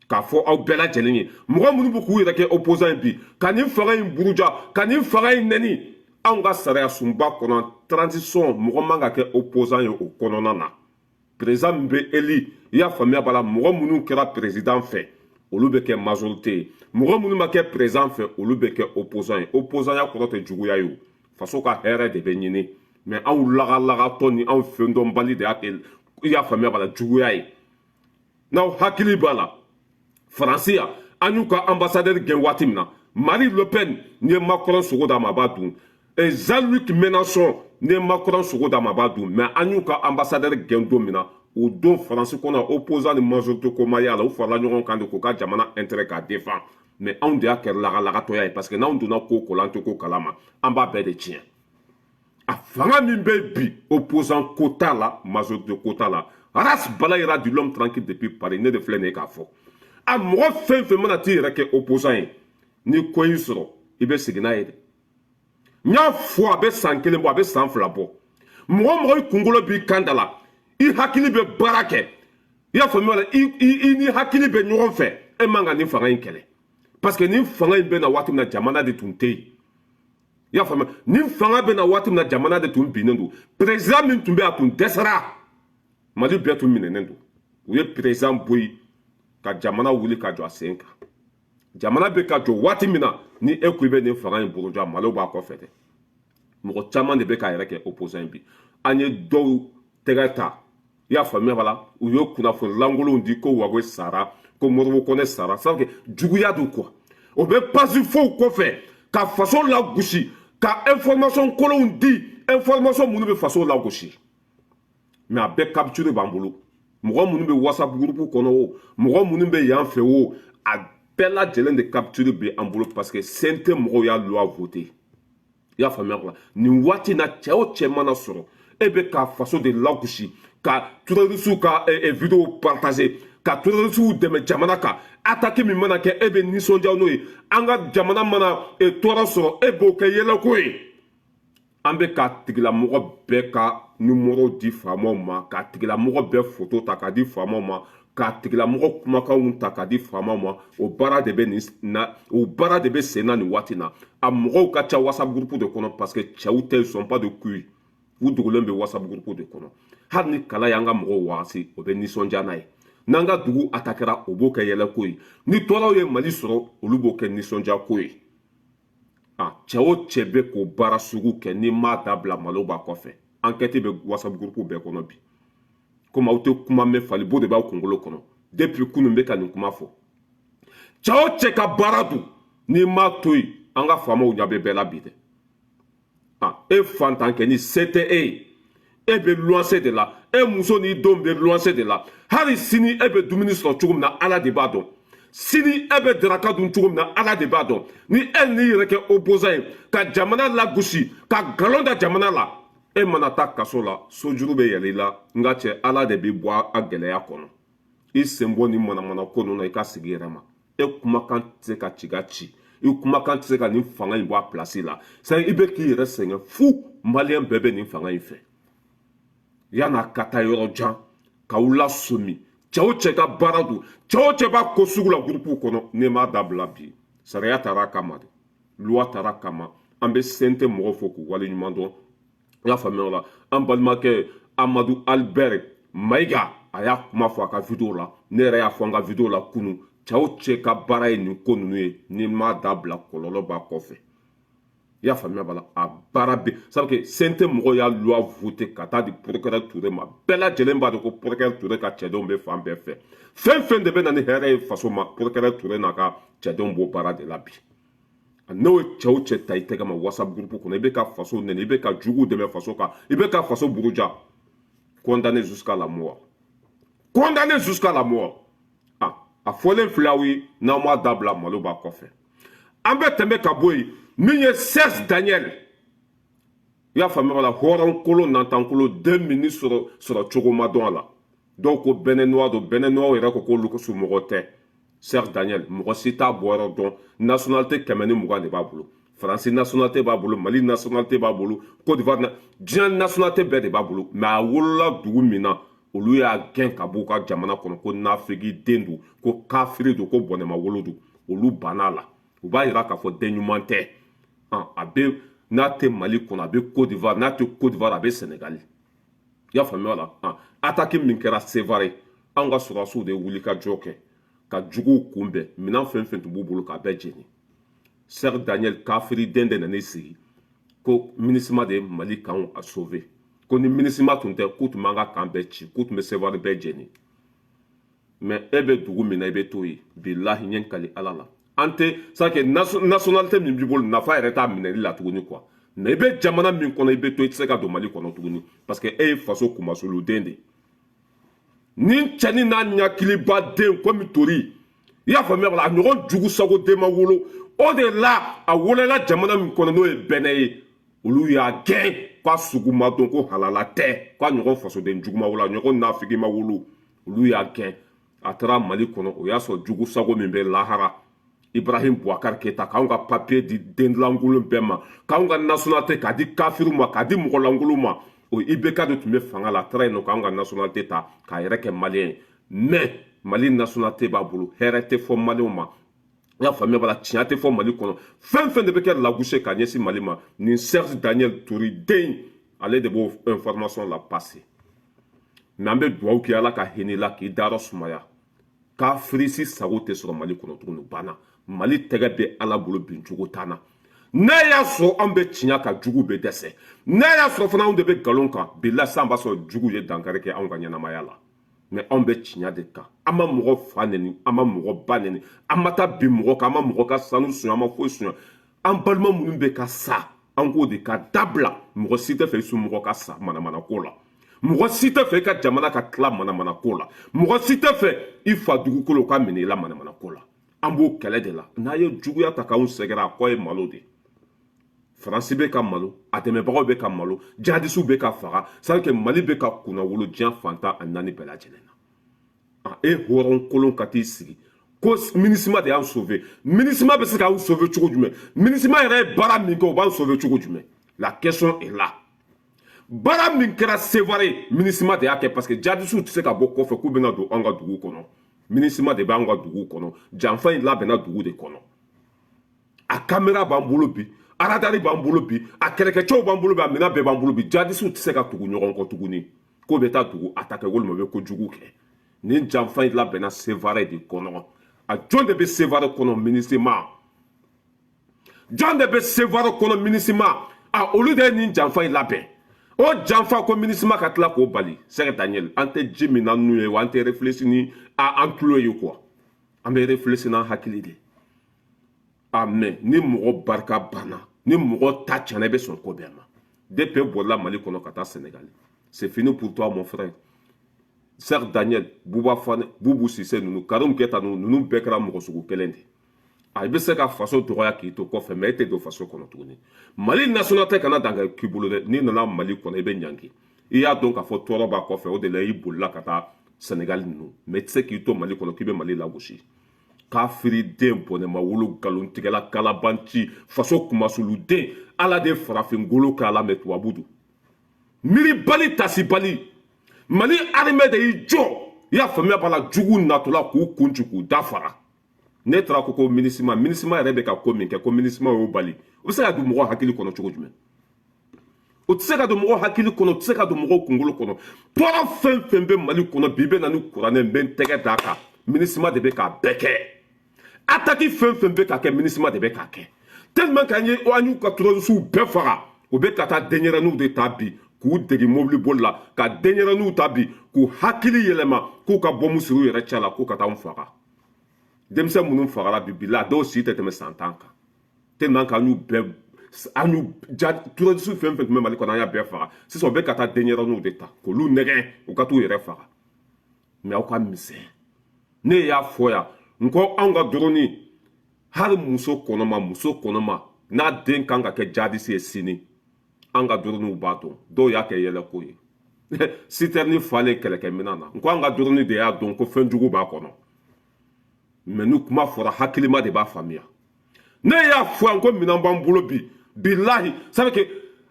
A: K'a fɔ aw bɛɛ lajɛlen ye, mɔgɔ minnu bɛ k'u yɛrɛ kɛ opposant ye bi, ka nin fanga in buruja, ka nin fanga in nɛni, anw ka sariya sunba kɔnɔ, transition, mɔgɔ man ka kɛ opposant ye o kɔnɔna na. Président min bɛ élu, i y'a faamuya b'a la, mɔgɔ minnu kɛra président fɛ, olu bɛ kɛ majorité ye. Mɔgɔ minnu ma kɛ président fɛ, olu bɛ kɛ opposant ye. Opposant ya kɔrɔ tɛ juguya ye, o faso ka hɛrɛ de bɛ ɲini. Mais anw lagalagatɔ ni anw fɛndɔnbali de y'a kɛ, i y'a faamuya b'a la, juguya ye. N'aw hakili b'a la, Faransi yan, an y'u ka ambassadeur gɛn waati min na, Marie Le Pen, n'i ye Macron sogo d'a ma, a b'a dun. Jean-Luc Mélenchon, n'i ye Macron sogo d'a ma, a b'a dun. Mais an y'u ka ambassadeur gɛn don min na, o don Faransi kɔnɔ, opposant ni majorité ko ma y'a la, u farala ɲɔgɔn kan de k'u ka jamana intérêt k'a défend. Mais anw de y'a kɛ lagalagatɔya ye, parce que n'anw donna ko ko la, an tɛ ko kalama, an b'a bɛɛ de tiɲɛ. A fanga min bɛ bi, opposant ko t'a la, majorité ko t'a la. Ras Balayira du, l'homme tranquille depuis Paris, ne de filɛ nin ye k'a fɔ. A mɔgɔ fɛn fɛn mana t'i yɛrɛ kɛ opposant ye, ni ko in sɔrɔ, i bɛ segin n'a ye dɛ. N y'a fɔ, a bɛ san kelen bɔ, a bɛ san 2 bɔ. Mɔgɔ mɔgɔ i kunkolo b'i kan da la, i hakili bɛ baara kɛ, i y'a faamuya la, i ni hakili bɛ ɲɔgɔn fɛ, e man ka nin fanga in kɛlɛ. Parce que nin fanga in bɛ na waati min na, jamana de tun tɛ yen, i y'a faamuya. Nin fanga bɛ na waati min na, jamana de tun binnen don. Président min tun bɛ yen, a tun dɛsɛra, Mali bɛɛ tun minɛnen don. U ye président bɔ yen ka jamana wuli ka jɔ a sen kan. Jamana bɛ ka jɔ waati min na, ni e ko i bɛ nin fanga in buruja, malo b'a kɔfɛ dɛ. Mɔgɔ caman de bɛ k'a yɛrɛ kɛ opposant bi. An ye dɔw tɛgɛ ta, i y'a faamuya b'a la, u ye kunnafoni lankolonw di ko Wague sara, ko Modibo Kone sara. Ça veut dire juguya don quoi. O bɛ pasi fow kɔfɛ ka faso lagosi, ka information kolonw di, information minnu bɛ faso lagosi. Mais a bɛɛ capture b'an bolo. Mɔgɔ minnu bɛ WhatsApp groupe kɔnɔ o, mɔgɔ minnu bɛ yan fɛ o, a bɛɛ lajɛlen de capture bɛ an bolo, parce que CNT mɔgɔw y'a loi voté. I y'a faamuya quoi? Nin waati na, cɛ o cɛ mana sɔrɔ e bɛ ka faso de lagosi, ka terroriste ka vidéo partager, ka terroriste dɛmɛ, jamana kan attaque min mana kɛ, e bɛ nisɔndiya n'o ye, an ka jamana mana tɔɔrɔ sɔrɔ, e b'o kɛ yɛlɛko ye. An bɛ ka tigilamɔgɔ bɛɛ ka numéro di faamaw ma, ka tigilamɔgɔ bɛɛ photo ta k'a di faamaw ma, ka tigilamɔgɔ kumakanw ta k'a di faamaw ma. O baara de bɛ nin na, o baara de bɛ sen na nin waati na. A mɔgɔw ka ca WhatsApp groupe de kɔnɔ, parce que cɛw tɛ, ils sont pas de couilles, u dogolen bɛ WhatsApp groupe de kɔnɔ. Hali ni kala y'an ka mɔgɔw wagasi, o bɛ nisɔndiya n'a ye. N'an ka dugu atakɛra, o b'o kɛ yɛlɛko ye. Ni tɔɔrɔw ye Mali sɔrɔ, olu b'o kɛ nisɔndiya ko ye. A cɛ o cɛ bɛ k'o baara sugu kɛ, n'i m'a dabila, malo b'a kɔfɛ. Enquête bɛ WhatsApp groupe bɛɛ kɔnɔ bi. Komi aw tɛ kuma mɛn, falibo de b'aw kunkolo kɔnɔ. Depuis kunun bɛ ka nin kuma fɔ. Cɛ o cɛ ka baara don, n'i m'a to yen, an ka faamaw ɲɛ bɛ bɛɛ la bi dɛ. Ah, e fantankɛ, ni se tɛ e ye, e bɛ luwanse de la, e muso n'i denw bɛ luwanse de la. Hali sini e bɛ dumuni sɔrɔ cogo min na, Ala de b'a dɔn. Sini e bɛ daraka dun cogo min na, Ala de b'a dɔn. Ni e n'i yɛrɛ kɛ opposant ye, ka jamana lagosi, ka nkalon da jamana la, e mana taa kaso la, sojuru bɛ yɛlɛ i la. N ka cɛ, Ala de bɛ bɔ a gɛlɛya kɔnɔ. I sen bɔ nin manamana ko ninnu na, i ka sigi yɛrɛ ma. E kumakan tɛ se ka ci ka ci, i kumakan tɛ se ka nin fanga in bɔ a place la. C'est i bɛ k'i yɛrɛ sɛgɛn fu. Maliyɛn bɛɛ bɛ nin fanga in fɛ. Yan'a ka taa yɔrɔ jan k'aw lasomi, cɛ o cɛ ka baara don, cɛ o cɛ b'a ko sugu la groupe kɔnɔ, n'i m'a dabila bi, sariya taara a kama de, loi taara a kama. An bɛ CNT mɔgɔw fo k'u waleɲuman dɔn. I y'a faamuya o la, an balimakɛ Amadu Albert Mayiga, a y'a kuma fɔ a ka vidéo la, ne yɛrɛ y'a fɔ an ka vidéo la kunun. Cɛ o cɛ ka baara ye nin ko ninnu ye, n'i m'a dabila, kɔlɔlɔ b'a kɔfɛ. I y'a faamuya b'a la, a baara bɛ sabu que CNT mɔgɔw y'a loi voté ka taa di procureur Touré ma. Bɛɛ lajɛlen b'a dɔn ko procureur Touré ka cɛdenw bɛ fan bɛɛ fɛ. Fɛn fɛn de bɛ na ni hɛrɛ ye faso ma, procureur Touré n'a ka cɛdenw b'o baara de la bi. N'o ye cɛw cɛ ta i tɛgɛ ma WhatsApp groupe kɔnɔ, i bɛ ka faso nɛni, i bɛ ka juguw dɛmɛ faso kan, i bɛ ka faso buruja, condamné jusqu'à la mort, condamné jusqu'à la mort. Ah, a fɔlen filɛ aw ye, n'aw m'a dabila, malo b'a kɔfɛ. An bɛ tɛmɛ ka bɔ yen. Min ye Serge Daniel, i y'a faamuya la, hɔrɔn kolo nantankolo den min ni sɔrɔ sɔrɔ cogo ma dɔn a la. Dɔw ko Béninois don, Béninois yɛrɛ ko k'olu somɔgɔ tɛ. Serge Daniel, mɔgɔ si t'a bɔyɔrɔ dɔn. Nationalité 120 de b'a bolo. Faransi nationalité b'a bolo, Mali nationalité b'a bolo, Côte d'Ivoire, diɲɛ nationalité bɛɛ de b'a bolo. Mais a wolola dugu min na, olu y'a gɛn ka bɔ u ka jamana kɔnɔ ko nafigi den don, ko kafiri don, ko bɔnɛma wolo don. Olu banna a la. U b'a yira k'a fɔ den ɲuman tɛ. A bɛ, n'a tɛ Mali kɔnɔ, a bɛ Côte d'Ivoire, n'a tɛ Côte d'Ivoire, a bɛ Sénégal. I y'a faamuya la, attaque min kɛra Sévaré, anw ka sɔrɔdasiw de ye wuli ka jɔ kɛ ka juguw kunbɛn, minɛn fɛn fɛn tun b'u bolo, k'a bɛɛ jeni. Serge Daniel kafiri den de nan'i sigi ko MINUSMA de ye Mali kan a sauvé, ko ni MINUSMA tun tɛ, k'u tun b'an ka kan bɛɛ ci, k'u tun bɛ Sévaré bɛɛ jeni. Mais e bɛ dugu min na, i bɛ t'o ye. Bilahi, n ye n kali Ala la, an tɛ c'est que nationalité min b'i bolo, nafa yɛrɛ t'a minɛli la tuguni quoi. Mais i bɛ jamana min kɔnɔ, i bɛ to, i tɛ se ka don Mali kɔnɔ tuguni, parce que e ye faso kunmasoluden de ye. Ni cɛnin n'a ɲakiliba den komi tori, i y'a faamuya, a ɲɔgɔn jugu sago den ma wolo. O de la, a wolola jamana min kɔnɔ, n'o ye Bénin ye, olu y'a gɛn k'a sugu ma dɔn, ko halala tɛ, k'a ɲɔgɔn fasoden jugu ma wolo, a ɲɔgɔn nafigi ma wolo. Olu y'a gɛn, a taara Mali kɔnɔ. O y'a sɔrɔ jugu sago min bɛ lahara, Ibrahim Boubacar Keita, k'anw ka papier di den lankolon bɛɛ ma, k'anw ka nationalité k'a di kafiriw ma, k'a di mɔgɔ lankolon ma. O IBK de tun bɛ fanga la. A taara yen nɔ k'anw ka nationalité ta k'a yɛrɛ kɛ maliyɛn ye. Mais Mali nationalité b'a bolo, hɛrɛ tɛ fɔ maliyɛnw ma. I y'a faamuya b'a la, tiɲɛ tɛ fɔ Mali kɔnɔ. Fɛn fɛn de bɛ kɛ lagosi ka ɲɛsin Mali ma, nin Serge Daniel Touré den, ale de b'o information la passer. Mais an bɛ dugawu kɛ, Ala ka hinɛ la k'i dayɔrɔ sumaya. Kafirisi sago tɛ sɔrɔ Mali kɔnɔ tuguni, banna. Mali tɛgɛ bɛ Ala bolo, bin cogo t'an na. N'a y'a sɔrɔ anw bɛ tiɲɛ kan, jugu bɛ dɛsɛ. N'a y'a sɔrɔ fana anw de bɛ nkalon kan, bila san b'a sɔrɔ jugu ye dankari kɛ anw ka ɲɛnamaya la. Mais anw bɛ tiɲɛ de kan. An ma mɔgɔ fa neni, an ma mɔgɔ ba neni, an ma taa bin mɔgɔ kan, an ma mɔgɔ ka sanu suɲɛ, an ma foyi suɲɛ. An balima minnu bɛ ka sa, an k'o de ka dabila. Mɔgɔ si tɛ fɛ i somɔgɔ ka sa manamana ko la. Mɔgɔ si tɛ fɛ i ka jamana ka tila manamana ko la. Mɔgɔ si tɛ fɛ i fa dugukolo ka minɛ i la manamana ko la. An b'o kɛlɛ de la. N'a ye juguya ta k'anw sɛgɛrɛ, a kɔ ye malo de. Faransi bɛ ka malo, a dɛmɛbagaw bɛ ka malo, jihadisiw bɛ ka faga. C'est que Mali bɛ ka kunnawolo diɲɛ fantan a naani bɛɛ lajɛlen na. E hɔrɔn kolon ka t'i sigi ko MINUSMA de y'an sauver. MINUSMA bɛ se k'anw sauver cogo jumɛn? MINUSMA yɛrɛ ye baara min kɛ, o b'an sauver cogo jumɛn? La question est là. Baara min kɛra Sevare, MINUSMA de y'a kɛ, parce que jihadisiw tɛ se ka bɔ kɔfɛ k'u bɛna don anw ka dugu kɔnɔ. MINUSMA de b'an ka dugu kɔnɔ. Janfa in labɛnna dugu de kɔnɔ. A caméra b'an bolo bi, radar b'an bolo bi, a kɛlɛkɛcɛw b'an bolo bi, a minɛn bɛɛ b'an bolo bi. Jihadisiw tɛ se ka tugu ɲɔgɔn kɔ tuguni k'o bɛ taa dugu attaquer walima u bɛ kojugu kɛ. Nin janfa in labɛnna Sevare de kɔnɔ. A jɔn de bɛ Sevare kɔnɔ? MINUSMA. Jɔn de bɛ Sevare kɔnɔ? MINUSMA. A olu de ye nin janfa in labɛn. O janfa ko MINUSMA ka tila k'o bali. Sɛgɛ Daniel, an tɛ ji min na nu ye wa, an tɛ réfléchir ni an tulo ye quoi, an bɛ réfléchir n'an hakili de. A mais ni mɔgɔ barika banna, ni mɔgɔ ta tiɲɛna, i bɛ sɔn ko bɛɛ ma. Depuis e bolila Mali kɔnɔ ka taa Sénégal, c'est fini pour toi, mon frère. Serge Daniel, Bouba Fane, Boubou Cissé ninnu, Karim Keta ninnu, ninnu bɛɛ kɛra mɔgɔ sugu kelen de. A bɛ se ka faso dɔgɔya k'i to kɔfɛ, mais e tɛ don faso kɔnɔ tuguni. Mali nationalité kana dan ka k'i bolo dɛ. N'i nana Mali kɔnɔ, i bɛ ɲangi. I y'a dɔn k'a fɔ tɔɔrɔ b'a kɔfɛ, o de la i bolila ka taa Sénégal ninnu. Mais i tɛ se k'i to Mali kɔnɔ k'i bɛ Mali lagosi. Kafiri den, bɔnɛma wolo, nkalontigɛla, kalabanci, faso kumasuluden. Ala de farafin golo k'a la, mais tubabu don. Miiribali, tasibali. Mali armée de y'i jɔ, i y'a faamuya b'a la, jugu natɔla k'u kun ci k'u da fara. Ne taara ko MINUSMA, MINUSMA yɛrɛ bɛ ka ko min kɛ, ko MINUSMA y'o bali. O bɛ se ka don mɔgɔ hakili kɔnɔ cogo jumɛn? O tɛ se ka don mɔgɔ hakili kɔnɔ, o tɛ se ka don mɔgɔw kunkolo kɔnɔ. Tɔɔrɔ fɛn fɛn bɛ Mali kɔnɔ bi, i bɛ na ni kuranɛ, n bɛ n tɛgɛ d'a kan, MINUSMA de bɛ k'a bɛɛ kɛ. Attaque fɛn fɛn bɛ ka kɛ, MINUSMA de bɛ k'a kɛ. Tellement qu'an ye, an y'u ka terroristes bɛɛ faga, u bɛ ka taa denɲɛrɛninw de ta bi k'u degi mobili boli la, ka denɲɛrɛninw ta bi k'u hakili yɛlɛma k'u ka bɔmu siri u yɛrɛ cɛ la, k'u ka taa anw faga. Denmisɛn minnu fagara bi bi la, dɔw si tɛ tɛmɛ san 10 kan. Tellement qu'an y'u bɛɛ, an y'u ja, terroriste fɛn fɛn tun bɛ Mali kɔnɔ, an y'a bɛɛ faga. Sisan u bɛ ka taa denɲɛrɛninw de ta k'olu nɛgɛn u ka t'u yɛrɛ faga. Mais aw ka misɛn. Ne y'a fɔ yan n ko anw ka drone, hali muso kɔnɔma, muso kɔnɔma n'a den kan ka kɛ jihadiste ye sini, an ka dronew b'a dɔn. Dɔw y'a kɛ yɛlɛko ye, citerne falen kɛlɛkɛminɛn na. N ko an ka drone de y'a dɔn ko fɛn jugu b'a kɔnɔ. Mais ni kuma fɔra, hakilima de b'a faamuya. Ne y'a fɔ yan ko minɛn b'an bolo bi, bilahi. Ça veut que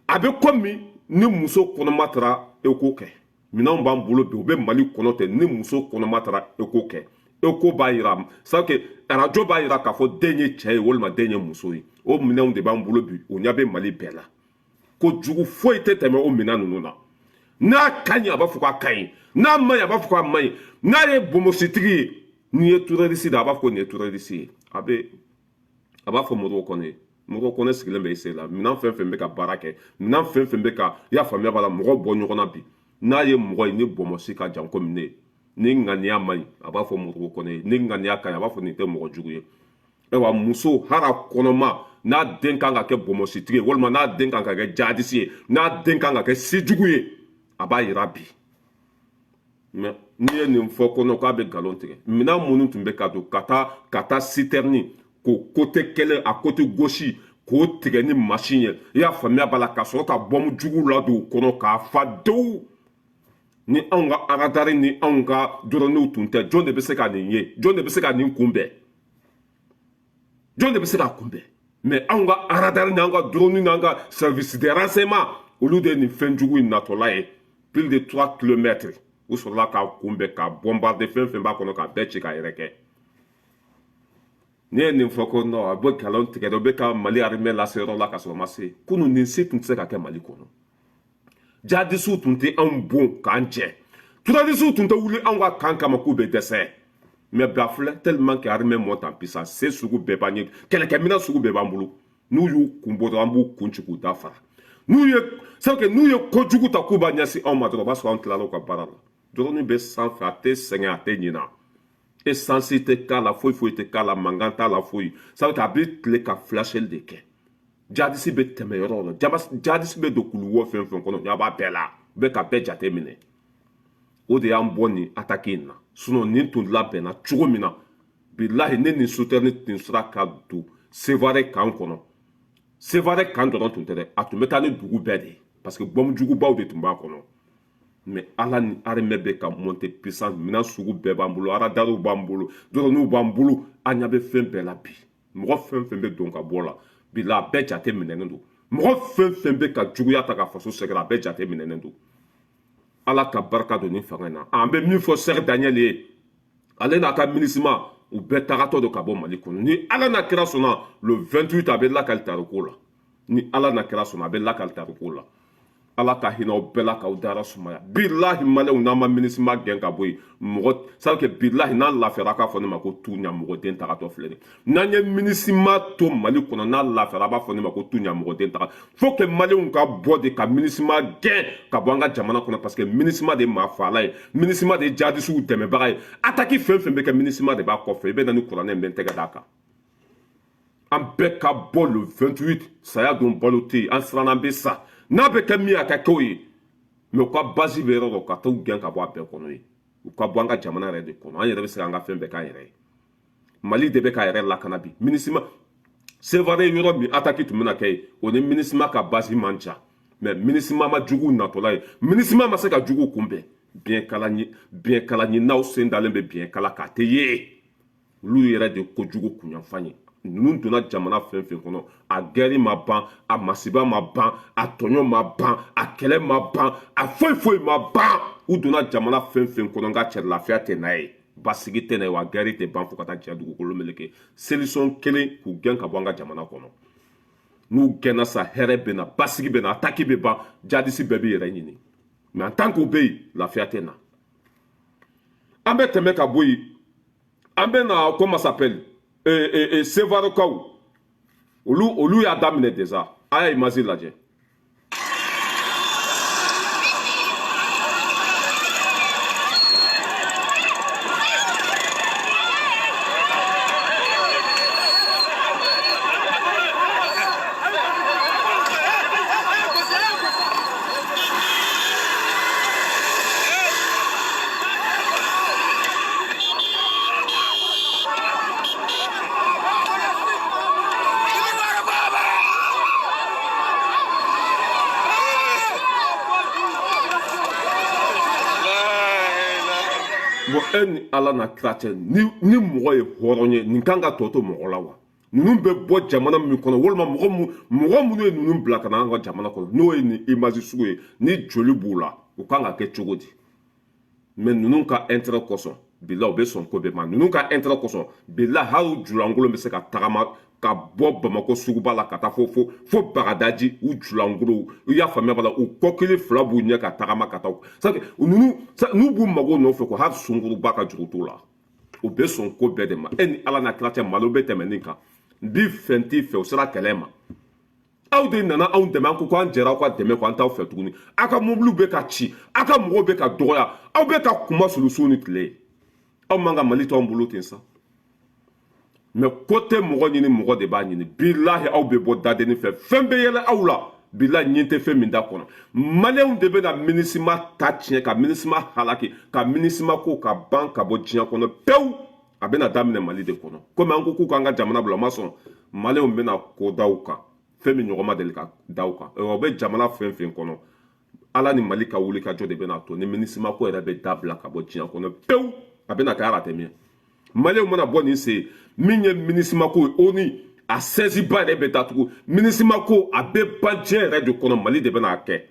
A: a bɛ komi ni muso kɔnɔma taara écho kɛ. Minɛnw b'an bolo bi, u bɛ Mali kɔnɔ ten. Ni muso kɔnɔma taara écho kɛ, écho b'a yira, ça veut que arajo b'a yira k'a fɔ den ye cɛ ye walima den ye muso ye. O minɛnw de b'an bolo bi, o ɲɛ bɛ Mali bɛɛ la. Ko jugu foyi tɛ tɛmɛ o minɛn ninnu na. N'a ka ɲi, a b'a fɔ k'a ka ɲi. N'a ma ɲi, a b'a fɔ k'a ma ɲi. N'a ye bonbositigi ye, n'i ye terroriste de, a b'a fɔ ko nin ye terroriste ye. A bɛ a b'a fɔ Modibo Kɔnɛ ye. Modibo Kɔnɛ sigilen bɛ i sen la. Minɛn fɛn fɛn bɛ ka baara kɛ, minɛn fɛn fɛn bɛ ka, i y'a faamuya b'a la, mɔgɔ bɔ ɲɔgɔn na bi, n'a ye mɔgɔ ye ni bɔnbɔsi ka jan komi ne, ni ŋaniya man ɲi, a b'a fɔ Modibo Kɔnɛ ye. Ni ŋaniya ka ɲi, a b'a fɔ nin tɛ mɔgɔ jugu ye. Ayiwa, muso hara kɔnɔma, n'a den kan ka kɛ bɔnbɔsitigi ye walima n'a den kan ka kɛ jihadiste ye, n'a den kan ka kɛ sejugu ye, a b'a yira bi. Mais n'i ye nin fɔ kɔnɔ k'a bɛ nkalon tigɛ. Minɛn minnu tun bɛ ka don ka taa citerne k'o côté kelen, a côté gauche, k'o tigɛ ni machine ye, i y'a faamuya b'a la, ka sɔrɔ ka bɔmu jugu ladon o kɔnɔ k'a fa dewu. Ni anw ka radar ni anw ka dronew tun tɛ, jɔn de bɛ se ka nin ye? Jɔn de bɛ se ka nin kunbɛn? Jɔn de bɛ se k'a kunbɛn? Mais anw ka radar ni an ka drone ni an ka service de renseignement, olu de ye nin fɛn jugu in natɔla ye plus de 3 kilomètres. U sɔrɔla k'a kunbɛn, k'a bombarder, fɛn fɛn b'a kɔnɔ k'a bɛɛ ci k'a yɛrɛ kɛ. Ne ye nin fɔ ko non, a bɛ nkalon tigɛ dɛ, u bɛ ka Mali armée lase yɔrɔ la ka sɔrɔ ma se. Kunun nin si tun tɛ se ka kɛ Mali kɔnɔ. Jihadisiw tun tɛ anw bon k'an jɛ, terrorisiw tun tɛ wuli anw ka kan kama k'u bɛ dɛsɛ. Mais bi a filɛ, tellement que armée monte en puissance, se sugu bɛɛ b'an ye, kɛlɛkɛminɛn sugu bɛɛ b'an bolo. N'u y'u kun bɔ dɔrɔn, an b'u kun ci k'u da fara. N'u ye, c'est que n'u ye kojugu ta k'u b'a ɲɛsin anw ma dɔrɔn, o b'a sɔrɔ an tilala u ka baara la. Drone bɛ sanfɛ, a tɛ sɛgɛn, a tɛ ɲina, essence tɛ k'a la, foyi foyi tɛ k'a la, mankan t'a la, foyi. Ça veut dire a bɛ tile ka flasheli de kɛ. Jadisi bɛ tɛmɛ yɔrɔ la, jadisi bɛ don kuluwɔ fɛn fɛn kɔnɔ, ɲɛ b'a bɛɛ la, u bɛ ka bɛɛ jate minɛ. O de y'an bɔ nin attaque in na. Sinon nin tun labɛnna cogo min na, bilahi, ne nin souterrain tun sera ka don Sevare kan kɔnɔ. Sevare kan dɔrɔn tun tɛ dɛ, a tun bɛ taa ni dugu bɛɛ de ye, parce que bombe jugubaw de tun b'a kɔnɔ. Mais ala ni armée bɛ ka monter puissance, minɛn sugu bɛɛ b'an bolo, radarw b'an bolo, dronew b'an bolo, an ɲɛ bɛ fɛn bɛɛ la bi. Mɔgɔ fɛn fɛn bɛ don ka bɔ la bi la, a bɛɛ jate minɛnen don. Mɔgɔ fɛn fɛn bɛ ka juguya ta ka faso sɛgɛrɛ, a bɛɛ jate minɛnen don. Ala ka barika don nin fanga in na. An bɛ min fɔ Serge Daniel ye, ale n'a ka MINUSMA, u bɛɛ tagatɔ don ka bɔ Mali kɔnɔ. Ni ala n'a kira sɔnna, le 28, a bɛ lakali tariko la. Ni ala n'a kira sɔnna, a bɛ lakali tariko la. Ala ka hinɛ aw bɛɛ la k'aw dara sumaya. Bilahi, maliyɛnw, n'an ma MINUSMA gɛn ka bɔ yen, mɔgɔ c'est que bilahi, n'an lafiyara, k'a fɔ ne ma ko tu ɲamɔgɔden tagatɔ filɛ nin. N'an ye MINUSMA to Mali kɔnɔ, n'a lafiyara, a b'a fɔ ne ma ko tu ɲamɔgɔden taga. Faut que maliyɛnw ka bɔ de ka MINUSMA gɛn ka bɔ an ka jamana kɔnɔ, parce que MINUSMA de ye maafaala ye, MINUSMA de ye jadisiw dɛmɛbaga ye. Attaque fɛn fɛn bɛ kɛ, MINUSMA de b'a kɔfɛ. I bɛ na ni kuranɛ, n bɛ n tɛgɛ d'a kan. An bɛɛ ka bɔ le 28. Saya don, balo tɛ yen, an siranna, an bɛ sa. N'a bɛ kɛ min ye, a ka kɛ o ye. Mais u ka base bɛ yɔrɔ dɔ, ka t'u gɛn ka bɔ a bɛɛ kɔnɔ ye. U ka bɔ an ka jamana yɛrɛ de kɔnɔ. An yɛrɛ bɛ se k'an ka fɛn bɛɛ k'an yɛrɛ ye. Mali de bɛ k'a yɛrɛ lakana bi. MINUSMA, Sevare yɔrɔ min attaque tun bɛna kɛ yen, o ni MINUSMA ka base man ca. Mais MINUSMA ma juguw natɔla ye, MINUSMA ma se ka juguw kunbɛn. Biɲɛ kala ɲininaw sen dalen bɛ biɲɛ kala k'a tɛ ye. Olu yɛrɛ de kojugu kunyanfan ye. Ninnu donna jamana fɛn fɛn kɔnɔ, a guerre ma ban, a masiba ma ban, a tɔɲɔ ma ban, a kɛlɛ ma ban, a foyi foyi ma ban. U donna jamana fɛn fɛn kɔnɔ, n ka cɛ, lafiya tɛ n'a ye, basigi tɛ n'a ye, wa guerre tɛ ban fo ka taa diɲɛ dugukolo meleke. Solution kelen, k'u gɛn ka bɔ an ka jamana kɔnɔ. N'u gɛnna sa, hɛrɛ bɛ na, basigi bɛ na, attaque bɛ ban, jadisi bɛɛ b'i yɛrɛ ɲini. Mais en tant qu'u bɛ yen, lafiya tɛ na. An bɛ tɛmɛ ka bɔ yen, an bɛ na, comment s'appelle, Sevarekaw, olu y'a daminɛ déjà. A y'a image lajɛ. Bon, e ni ala na kira cɛ, ni mɔgɔ ye hɔrɔn ye, nin kan ka tɔ to mɔgɔ la wa? Ninnu bɛ bɔ jamana min kɔnɔ, walima mɔgɔ minnu ye ninnu bila ka na an ka jamana kɔnɔ, n'o ye nin image sugu ye, ni joli b'u la, u kan ka kɛ cogo di? Mais ninnu ka intérêt kosɔn, bila u bɛ sɔn ko bɛɛ ma. Ninnu ka intérêt kosɔn, bila hali julankolon bɛ se ka tagama ka bɔ Bamakɔ suguba la ka taa fo Bagadaji. U julankolo, i y'a faamuya b'a la, u kɔkili fila b'u ɲɛ ka tagama ka taa. Ninnu n'u b'u mago nɔfɛ ko hali sunkuruba ka juru t'u la, u bɛ sɔn ko bɛɛ de ma. E ni ala n'a kira cɛ, malo bɛ tɛmɛ nin kan. N b'i fɛ, n t'i fɛ, o sera kɛlɛ ma. Aw de nana anw dɛmɛ, an ko k'an jɛra aw ka dɛmɛ kɔ, an t'aw fɛ tuguni. Aw ka mobiliw bɛ ka ci, aw ka mɔgɔw bɛ ka dɔgɔya, aw bɛ ka kuma sulu ni tile ye. Aw man ka Mali to anw bolo ten sa. Mais ko tɛ mɔgɔ ɲini, mɔgɔ de b'a ɲini. Bilahi, aw bɛ bɔ dadenni fɛ, fɛn bɛ yɛlɛ aw la. Bilahi, ɲin tɛ fɛn min da kɔnɔ. Maliyɛnw de bɛ na MINUSMA ta tiɲɛ, ka MINUSMA halaki, ka MINUSMA ko ka ban ka bɔ diɲɛ kɔnɔ pewu. A bɛna daminɛ Mali de kɔnɔ. Komi an ko k'u k'an ka jamana bila, o ma sɔn. Maliyɛnw bɛna ko da u kan, fɛn min ɲɔgɔn ma deli ka da u kan. O bɛ jamana fɛn fɛn kɔnɔ, ala ni Mali ka wuli ka jɔ de bɛna to ni MINUSMA ko yɛrɛ bɛ dabila ka bɔ diɲɛ kɔnɔ pewu. A bɛna kɛ ala tɛ min. Maliyɛnw mana bɔ nin sen min ye, MINUSMA ko ye, ONU a sɛsi ba yɛrɛ bɛ datugu. MINUSMA ko a bɛ ban diɲɛ yɛrɛ de kɔnɔ. Mali de bɛna kɛ,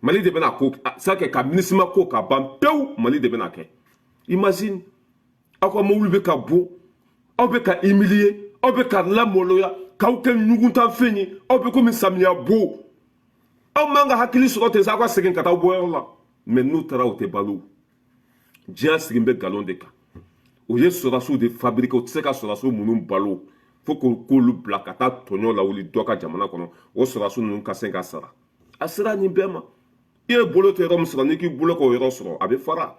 A: Mali de bɛna ko sa kɛ ka MINUSMA ko ka ban pewu. Mali de bɛna kɛ. Imagine, aw ka mobili bɛ ka bɔ, aw bɛ ka humilier, aw bɛ ka lamaloya, k'aw kɛ ɲuguntanfɛn ye, aw bɛ komi samiya bo. Aw man ka hakili sɔrɔ ten sa, aw ka segin ka taa bɔ yɔrɔ la. Mais n'u taara, u tɛ balo. Diɲɛ sigin bɛ nkalon de kan. O ye sɔrɔdasiw de fabriquer, o tɛ se ka sɔrɔdasiw minnu balo, fo k'olu bila ka taa tɔɲɔ lawuli dɔ ka jamana kɔnɔ, o sɔrɔdasiw ninnu ka se ka sara. A sera nin bɛɛ ma. I ye bolo tɛ yɔrɔ min sɔrɔ, n'i k'i bolo k'o yɔrɔ sɔrɔ, a bɛ fara.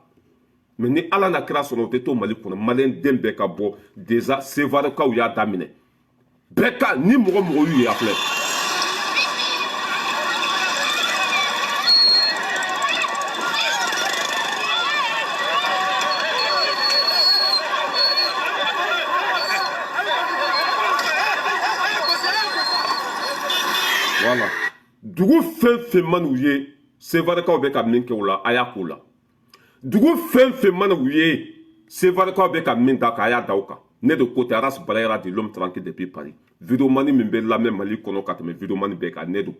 A: Mais ni Ala na kira sɔrɔ, o tɛ to Mali kɔnɔ. Maliyɛn den bɛɛ ka bɔ déjà. Sevarekaw y'a daminɛ bɛɛ ka ni mɔgɔ mɔgɔ y'u ye, a filɛ. Voilà, dugu fɛn fɛn man'u ye, Sevarekaw bɛ ka min kɛ u la, a y'a k'u la. Dugu fɛn fɛn mana u ye, Sevarekaw bɛ ka min da kan, a y'a da u kan. Ne de ko tɛ, Aras Balayara de l'homme tranquille depuis Paris. Videomani min bɛ lamɛn Mali kɔnɔ ka tɛmɛ videomani bɛɛ kan, ne don.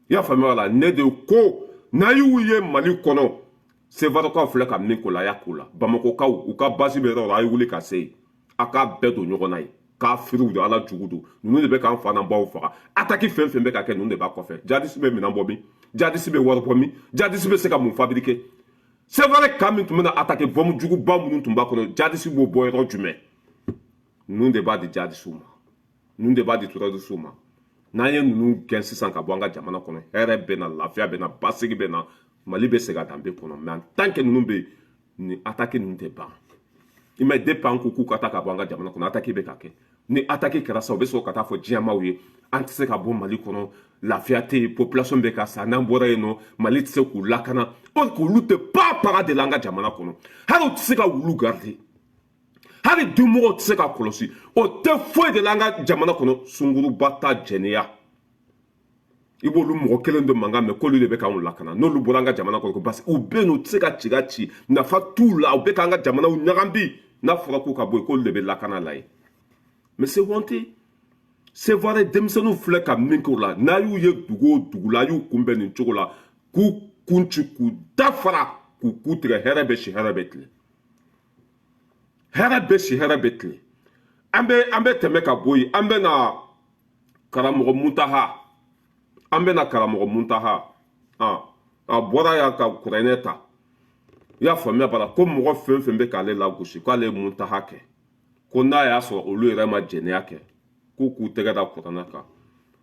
A: I y'a faamuya la? Ne de ko n'a y'u ye Mali kɔnɔ, Sevarekaw filɛ ka min k'o la, a y'a k'u la. Bamakɔkaw, u ka basi bɛ yɔrɔ o yɔrɔ, a ye wuli ka se yen, a k'a bɛɛ don ɲɔgɔn na ye. Kafiriw de, Ala jugu don. Ninnu de bɛ k'an fa n'an baw faga. Attaque fɛn fɛn bɛ ka kɛ, ninnu de b'a kɔfɛ. Jadisi bɛ minɛn bɔ min? Jadisi bɛ wari bɔ min? Jadisi bɛ se ka mun fabriquer? Sevare camp min tun bɛna attaquer, bombe juguba minnu tun b'a kɔnɔ, jadisi b'o bɔ yɔrɔ jumɛn? Ninnu de b'a di jadisiw ma, ninnu de b'a di terrorisiw ma. N'an ye ninnu gɛn sisan ka bɔ an ka jamana kɔnɔ, hɛrɛ bɛ na, lafiya bɛ na, basigi bɛ na, Mali bɛ segin a danbe kɔnɔ. Mais en tant que ninnu bɛ yen, nin attaque ninnu tɛ ban. I ma ye, depuis an ko k'u ka taa ka bɔ an ka jamana kɔnɔ, attaque bɛ ka kɛ. Ni attaque kɛra sa, u bɛ sɔrɔ ka taa fɔ diɲɛmaaw ye: an tɛ se ka bɔ Mali kɔnɔ, lafiya tɛ yen, population bɛ ka sa, n'an bɔra yen nɔ, Mali tɛ se k'u lakana. Or k'olu tɛ pas para de la an ka jamana kɔnɔ. Hali u tɛ se ka wulu garder, hali dunmɔgɔw tɛ se ka kɔlɔsi, o tɛ foyi de la an ka jamana kɔnɔ. Sunguruba ta jɛnɛya, i b'olu mɔgɔ kelen de mankan mɛn k'olu de bɛ k'anw lakana. N'olu bɔra an ka jamana kɔnɔ, parce que u bɛ yen, u tɛ se ka ci ka ci, nafa t'u la, u bɛ k'an ka jamanaw ɲagami. N'a fɔra k'u ka bɔ yen, k'olu de bɛ lakana la ye. Mais c'est honteux. Sevare denmisɛnninw filɛ ka min k'u la, n'a y'u ye dugu o dugu la, a y'u kunbɛn nin cogo la, k'u kun ci, k'u da fara, k'u ku tigɛ. Hɛrɛ bɛ si, hɛrɛ bɛ tilen, hɛrɛ bɛ si, hɛrɛ bɛ tilen. An bɛ tɛmɛ ka bɔ yen, an bɛ na karamɔgɔ Muntaha, an bɛ na karamɔgɔ Muntaha. A bɔra yan ka kuranɛ ta. I y'a faamuya bala ko mɔgɔ fɛn fɛn bɛ k'ale lagosi, k'ale ye Muntaha kɛ, ko n'a y'a sɔrɔ olu yɛrɛ ma jɛnɛya kɛ, k'u k'u tɛgɛ da kuranɛ kan.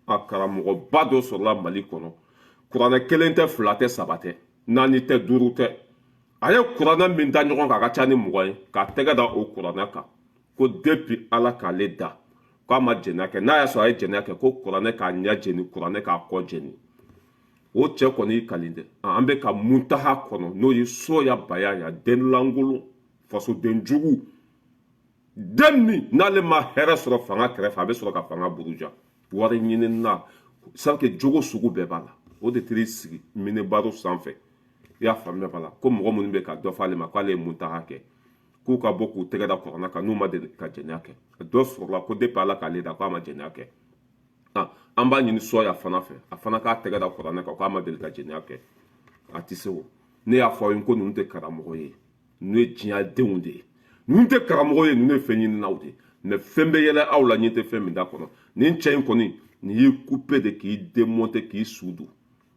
A: A karamɔgɔba dɔ sɔrɔla Mali kɔnɔ, kuranɛ kelen tɛ, fila tɛ, saba tɛ, naani tɛ, duuru tɛ, a ye kuranɛ min da ɲɔgɔn kan, a ka ca ni 20 ye, k'a tɛgɛ da o kuranɛ kan, ko depuis Ala k'ale da, k'a ma jɛnɛya kɛ. N'a y'a sɔrɔ a ye jɛnɛya kɛ, ko kuranɛ k'a ɲɛ jeni, kuranɛ k'a kɔ jeni. O cɛ kɔni y'i kali dɛ. An bɛ ka Muntaha kɔnɔ, n'o ye soya baya ya den lankolon, fasoden jugu, den min n'ale ma hɛrɛ sɔrɔ fanga kɛrɛfɛ, a bɛ sɔrɔ ka fanga buruja wari ɲini na, sans que jogo sugu bɛɛ b'a la. O de taar'i sigi minibaro sanfɛ. I y'a faamuya b'a la ko mɔgɔ minnu bɛ ka dɔ fɔ ale ma k'ale ye Muntaha kɛ, k'u ka bɔ k'u tɛgɛ da kuranɛ kan, n'u ma deli ka jɛnɛya kɛ. Dɔ sɔrɔla ko depuis Ala k'ale da, k'a ma jɛnɛya kɛ. An b'a ɲini sɔya fana fɛ, a fana k'a tɛgɛ da kuranɛ kan k'a ma deli ka jɛnɛya kɛ. A tɛ se o. Ne y'a fɔ aw ye ko ninnu tɛ karamɔgɔ ye, ninnu ye diɲɛdenw de ye. Ninnu tɛ karamɔgɔ ye, ninnu ye fɛn ɲininaw de ye. Mais fɛn bɛ yɛlɛ aw la, ɲɛ tɛ fɛn min da kɔnɔ. Nin cɛ in kɔni, nin y'i couper de k'i démonter, k'i su don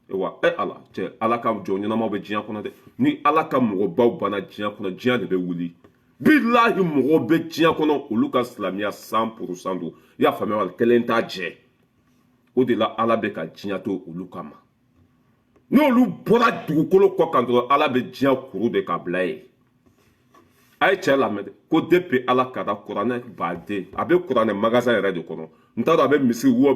A: wa. E Ala cɛ, Ala ka jɔn ɲɛnamaw bɛ diɲɛ kɔnɔ dɛ. Ni Ala ka mɔgɔbaw banna diɲɛ kɔnɔ, diɲɛ de bɛ wuli. Bilahi, mɔgɔw bɛ diɲɛ kɔnɔ, olu ka silamɛya 100% don. I y'a faamuya wa? Kelen t'a jɛ. O de la Ala bɛ ka diɲɛ to olu kama. N'olu bɔra dugukolo kɔ kan dɔrɔn, Ala bɛ diɲɛ kuru de ka bila yen. A ye cɛ lamɛn dɛ, ko depuis Ala ka da, kuranɛ baden, a bɛ kuranɛ magasin yɛrɛ de kɔnɔ, n t'a dɔn a bɛ misiri wa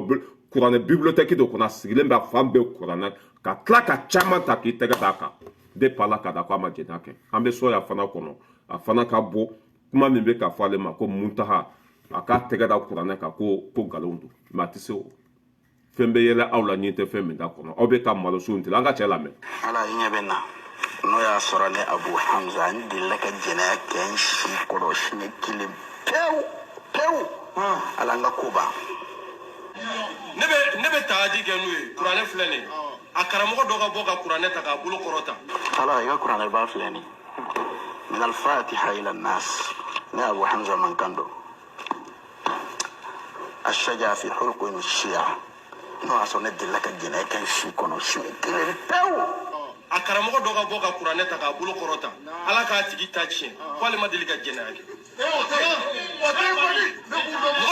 A: kuranɛ bibliothèque de kɔnɔ, a sigilen bɛ, a fan bɛɛ kuranɛ, ka tila ka caman ta k'i tɛgɛ d'a kan, depuis Ala ka da, ko a ma jɛnɛya kɛ. An bɛ sɔya fana kɔnɔ, a fana ka bɔ kuma min bɛ ka fɔ ale ma ko Muntaha, a k'a tɛgɛ da kuranɛ kan, ko nkalon don. Mais a tɛ se o. Fɛn bɛ yɛlɛ aw la, ɲɛ tɛ fɛn min da kɔnɔ, aw bɛ ka malo so in tigɛ. An ka cɛ lamɛn.
C: Ala i ɲɛ bɛ na, n'o y'a sɔrɔ ne Abu Hamza, n delila ka jɛnɛya kɛ n si kɔrɔ siɲɛ kelen pewu pewu. Ala n ka ko ban.
D: Ne bɛ taji kɛ n'u ye. Kuranɛ filɛ nin ye, a karamɔgɔ dɔ ka bɔ ka kuranɛ ta k'a bolo kɔrɔta.
C: Ala i ka kuranɛba filɛ nin, min alfatiha ila nas, ne Abu Hamza man kan don ashaja fi hulqin shia, n'o y'a sɔrɔ ne delila ka jɛnɛya kɛ n si kɔnɔ siɲɛ kelen pewu.
D: A karamɔgɔ dɔ ka bɔ ka kuranɛ ta k'a bolo kɔrɔta, Ala k'a tigi ta tiɲɛ, ko ale ma deli ka jɛnɛya kɛ. Mɔgɔ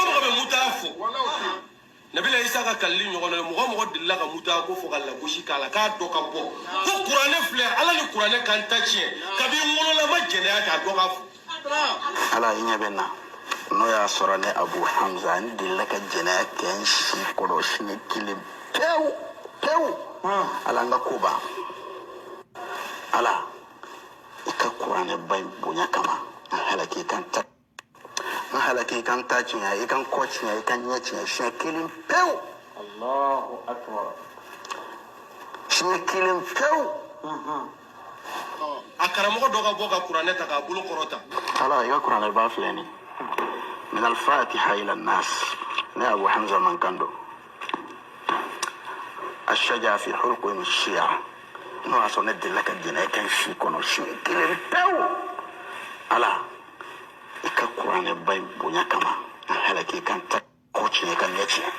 D: mɔgɔ bɛ Mutaha fɔ, Nabila Isa ka kalili ɲɔgɔn na, mɔgɔ mɔgɔ delila ka Mutaha ko fɔ ka lagosi k'a la, k'a dɔ ka bɔ ko kuranɛ filɛ, Ala ni kuranɛ kan ta tiɲɛ, kabi n wolola ma jɛnɛya kɛ, a dɔ k'a fɔ.
C: Ala, i ɲɛ bɛ n na, n'o y'a sɔrɔ ne Abu Hamza, n delila ka jɛnɛya kɛ n si kɔrɔ siɲɛ kelen pewu pewu, Ala, n ka ko ban. Ala, i ka kuranɛba in bonya kama, n halaki, i ka n ta, n halaki, i ka n ta tiɲɛ, i ka n kɔ tiɲɛ, i ka n ɲɛ tiɲɛ, siɲɛ kelen pewu.
E: Allahu akbar.
C: Siɲɛ kelen pewu.
D: A karamɔgɔ dɔ ka bɔ ka kuranɛ ta k'a bolo kɔrɔta.
C: Ala, i ka kuranɛba filɛ nin, min alfatiha ila nas, ne Abu Hamza mankan don, ashaja fi hulqin shia, n'o y'a sɔrɔ ne delila ka jɛnɛya kɛ n si kɔnɔ siɲɛ kelen pewu, Ala, i ka kuranɛba in bonya kama, n halaki, i ka n ta kɔ tiɲɛ, i ka n ɲɛ tiɲɛ.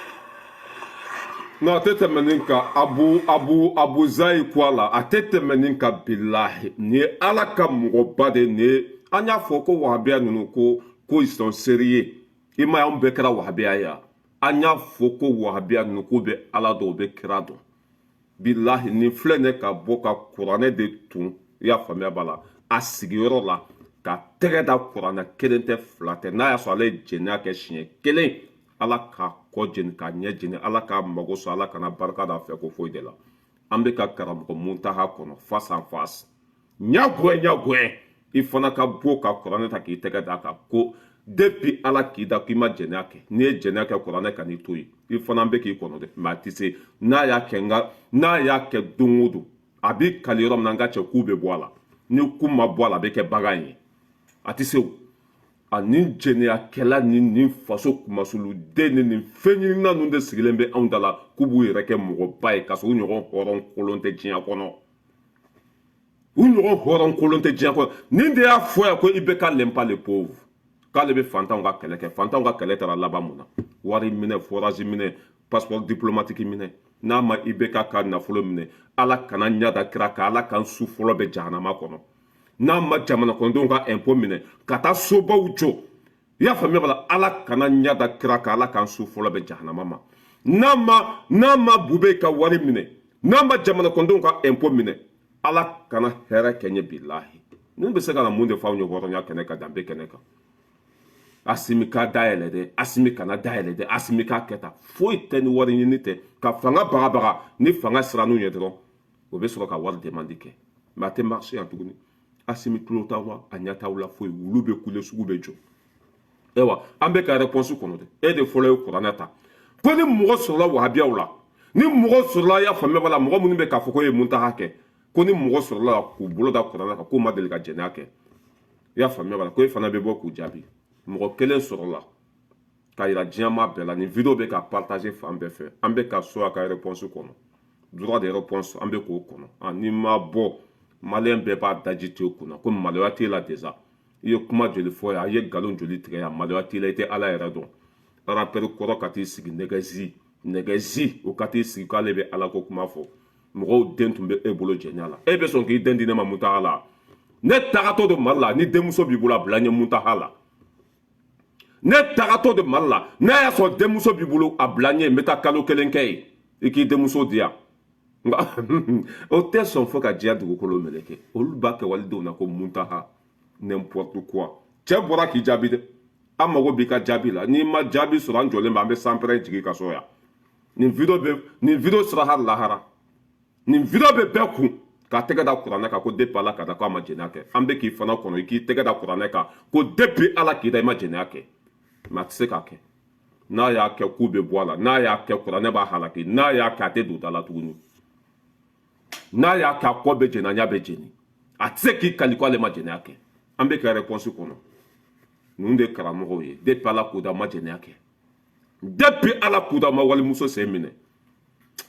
A: Non, a tɛ tɛmɛ nin kan. Abu Zayi ko a la, a tɛ tɛmɛ nin kan. Bilahi, nin ye Ala ka mɔgɔba de ye nin ye. An y'a fɔ ko wahabiya ninnu ko ils sont sérieux. I ma ye, anw bɛɛ kɛra wahabiya ye yan. An y'a fɔ ko wahabiya ninnu k'u bɛ Ala dɔn, u bɛ kira dɔn. Bilahi, nin filɛ nin ye ka bɔ ka kuranɛ de tun, i y'a faamuya b'a la, a sigiyɔrɔ la ka tɛgɛ da kuranɛ, kelen tɛ, fila tɛ. N'a y'a sɔrɔ ale ye jɛnɛya kɛ siɲɛ kelen, Ala k'a kɔ jeni, k'a ɲɛ jeni, Ala k'a mago sɔrɔ, Ala kana barika da fɛ ko foyi de la. An bɛ ka karamɔgɔ Muntaha kɔnɔ face en face, ɲagoya ɲagoya. I fana ka bɔ ka kuranɛ ta k'i tɛgɛ da kan ko depuis Ala k'i da k'i ma jɛnɛya kɛ. N'i ye jɛnɛya kɛ, kuranɛ ka n'i to yen. I fana bɛ k'i kɔnɔ dɛ, mais a tɛ se. N'a y'a kɛ, nka n'a y'a kɛ don o don, a b'i kali yɔrɔ min na, n ka cɛ, k'u bɛ bɔ a la. Ni ku ma bɔ a la, a bɛ kɛ bagan ye. A tɛ se o. A nin jɛnɛyakɛla ni nin faso kumasuluden ni nin fɛn ɲinina ninnu de sigilen bɛ anw da la k'u b'u yɛrɛ kɛ mɔgɔba ye, k'a sɔrɔ u ɲɔgɔn hɔrɔn kolon tɛ diɲɛ kɔnɔ. U ɲɔgɔn hɔrɔn kolon tɛ diɲɛ kɔnɔ. Nin de y'a fɔ yan ko IBK l'aime pas les pauvres, k'ale bɛ fantanw ka kɛlɛ kɛ. Fantanw ka kɛlɛ taara laban mun na? Wari minɛ, forage minɛ, passeport diplomatique minɛ. N'a ma IBK ka nafolo minɛ, Ala kana ɲada kira kan, Ala k'an su fɔlɔ bɛ jahanama kɔnɔ. N'a ma jamana kɔnɔdenw ka impôt minɛ ka taa sobaw jɔ, i y'a faamuya b'a la, Ala kana ɲada kira kan, Ala k'an su fɔlɔ bɛ jahanama ma. N'a ma Bube ka wari minɛ, n'a ma jamana kɔnɔdenw ka impôt minɛ, Ala kana hɛrɛ kɛ ɲɛ. Bilahi, ninnu bɛ se ka na mun de fɔ anw ye hɔrɔnya kɛnɛ kan, danbe kɛnɛ kan? Asimi ka dayɛlɛ dɛ, Asimi kana dayɛlɛ dɛ, Asimi k'a kɛ tan. Foyi tɛ ni wari ɲini tɛ, ka fanga bagabaga. Ni fanga sira n'u ɲɛ dɔrɔn, o bɛ sɔrɔ ka wari demande kɛ. Mais a tɛ marché yan tuguni. Asimi tulo t'aw la, a ɲɛ t'aw la foyi. Wulu bɛ kule, sugu bɛ jɔ. Ayiwa, an bɛ ka réponse kɔnɔ dɛ. E de fɔlɔ ye kuranɛ ta ko ni mɔgɔ sɔrɔla wahabiyaw la, ni mɔgɔ sɔrɔla, y'a faamuya b'a la, mɔgɔ minnu bɛ k'a fɔ ko e ye Muntaha kɛ, ko ni mɔgɔ sɔrɔla k'u bolo da kuranɛ kan k'u ma deli ka jɛnɛya kɛ, i y'a faamuya b'a la, ko e fana bɛ bɔ k'u jaabi. Mɔgɔ kelen sɔrɔla k'a yira diɲɛ maa bɛɛ la. Nin vidéo bɛ ka partager fan bɛɛ fɛ. An bɛ ka so a ka réponse kɔnɔ, droit de réponse, an bɛ k'o kɔnɔ. N'i ma bɔ, maliyɛn bɛɛ b'a daji t'e kunna ko maloya t'e la. Déjà i ye kuma joli fɔ yan, i ye nkalon joli tigɛ yan, maloya t'i la, i tɛ Ala yɛrɛ dɔn. Rappeur kɔrɔ ka t'i sigi nɛgɛzi nɛgɛzi, o ka t'i sigi k'ale bɛ Ala ko kuma fɔ. Mɔgɔw den tun bɛ e bolo jɛnɛya la, e bɛ sɔn k'i den di ne ma Muntaha la? Ne tagatɔ don Mali la, ni denmuso b'i bolo, a bila n ye Muntaha la. Ne tagatɔ don Mali la, n'a y'a sɔrɔ denmuso b'i bolo, a bila n ye, n bɛ taa kalo kelen kɛ yen, i k'i denmuso di yan. Nka o tɛ sɔn fo ka diɲɛ dugukolo meleke. Olu b'a kɛ walidenw na ko Muntaha, n'importe quoi. Cɛ bɔra k'i jaabi dɛ. An mago b'i ka jaabi la. N'i ma jaabi sɔrɔ, an jɔlen bɛ, an bɛ sanpɛrɛn jigin ka so yan. Nin vidéo bɛ, nin vidéo sera hali lahara. Nin vidéo bɛ bɛɛ kun k'a tɛgɛ da kuranɛ kan ko depuis Ala ka da k'a ma jɛnɛya kɛ. An bɛ k'i fana kɔnɔ, i k'i tɛgɛ da kuranɛ kan ko depuis Ala k'i da, i ma jɛnɛya kɛ. Mais a tɛ se k'a kɛ. N'a y'a kɛ, k'u bɛ bɔ a la. N'a y'a kɛ, kuranɛ b'a halaki. N'a y'a kɛ, a tɛ don da la tuguni. N'a y'a kɛ, a kɔ bɛ jɛni, a ɲɛ bɛ jɛni. A tɛ se k'i kali ko ale ma jɛnɛya kɛ. An bɛ ka réponse kɔnɔ. Ninnu de ye karamɔgɔw ye. Depuis Ala k'u da, ma jɛnɛya kɛ. Depuis Ala k'u da, ma walimuso sen minɛ.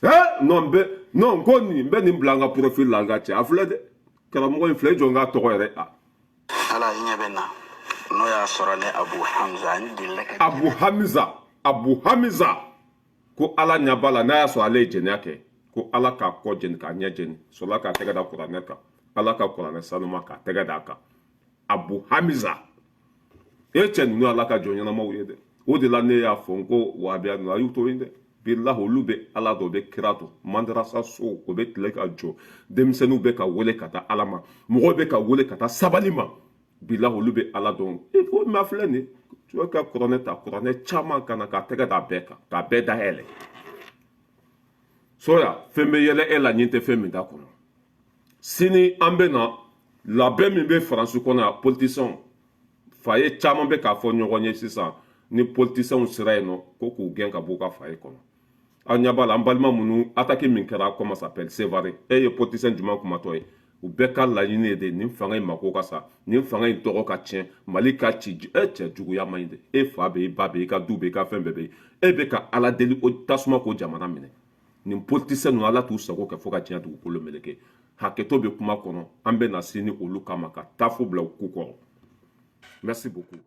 A: Eh non, n bɛ non ko nin n bɛ nin bila n ka profil la. N ka cɛ, a filɛ dɛ, karamɔgɔ in filɛ, i jɔ n k'a tɔgɔ yɛrɛ a.
C: Ala, i ɲɛ bɛ n na, n'o y'a sɔrɔ ne Abu Hamza, n delila ka
A: Abu Hamiza, Abu Hamiza ko Ala ɲɛ b'a la, n'a y'a sɔrɔ ale ye jɛnɛya kɛ. Ko Ala k'a kɔ jeni, k'a ɲɛ jeni. Sɔrɔla k'a tɛgɛ da kuranɛ kan, Ala ka kuranɛ sanuma, k'a tɛgɛ d'a kan. Abu Hamiza, e cɛ, ninnu Ala ka jɔn ɲɛnamaw ye dɛ. O de la ne y'a fɔ n ko wahabiya ninnu, a y'u to yen dɛ. Bilahi, olu bɛ Ala dɔn, u bɛ kira dɔn. Madarasa so o bɛ tile ka jɔ, denmisɛnninw bɛ ka wele ka taa Ala ma, mɔgɔw bɛ ka wele ka taa sabali ma. Bilahi, olu bɛ Ala dɔn. I ko ma filɛ nin ye, ka kuranɛ ta, kuranɛ caman ka na k'a tɛgɛ da bɛɛ kan, k'a bɛɛ dayɛlɛ. Soya fɛn bɛ yɛlɛ e la, ɲin tɛ fɛn min da kɔnɔ. Sini an bɛ na labɛn min bɛ Faransi kɔnɔ yan, politisiyɛnw foyer caman bɛ k'a fɔ ɲɔgɔn ye sisan ni politisiyɛnw sera yen nɔ, ko k'u gɛn ka bɔ u ka foyer kɔnɔ. Aw ɲɛ b'a la, an balima minnu attaque min kɛra, comment s'appelle, Sevare, e ye politicien jumɛn kumatɔ ye? U bɛɛ ka laɲini ye de nin fanga in mako ka sa, nin fanga in tɔgɔ ka tiɲɛ, Mali ka ci. E cɛ, juguya man ɲi dɛ. E fa bɛ, i ba bɛ, i ka du bɛ, i ka fɛn bɛɛ bɛ yen, e bɛ ka Ala deli o tasuma k'o jamana minɛ. Nin politicien ninnu, Ala t'u sago kɛ fo ka diɲɛ dugukolo meleke. Hakɛto bɛ kuma kɔnɔ, an bɛ na sini olu kama ka taa fo bila u ku kɔrɔ. Merci beaucoup.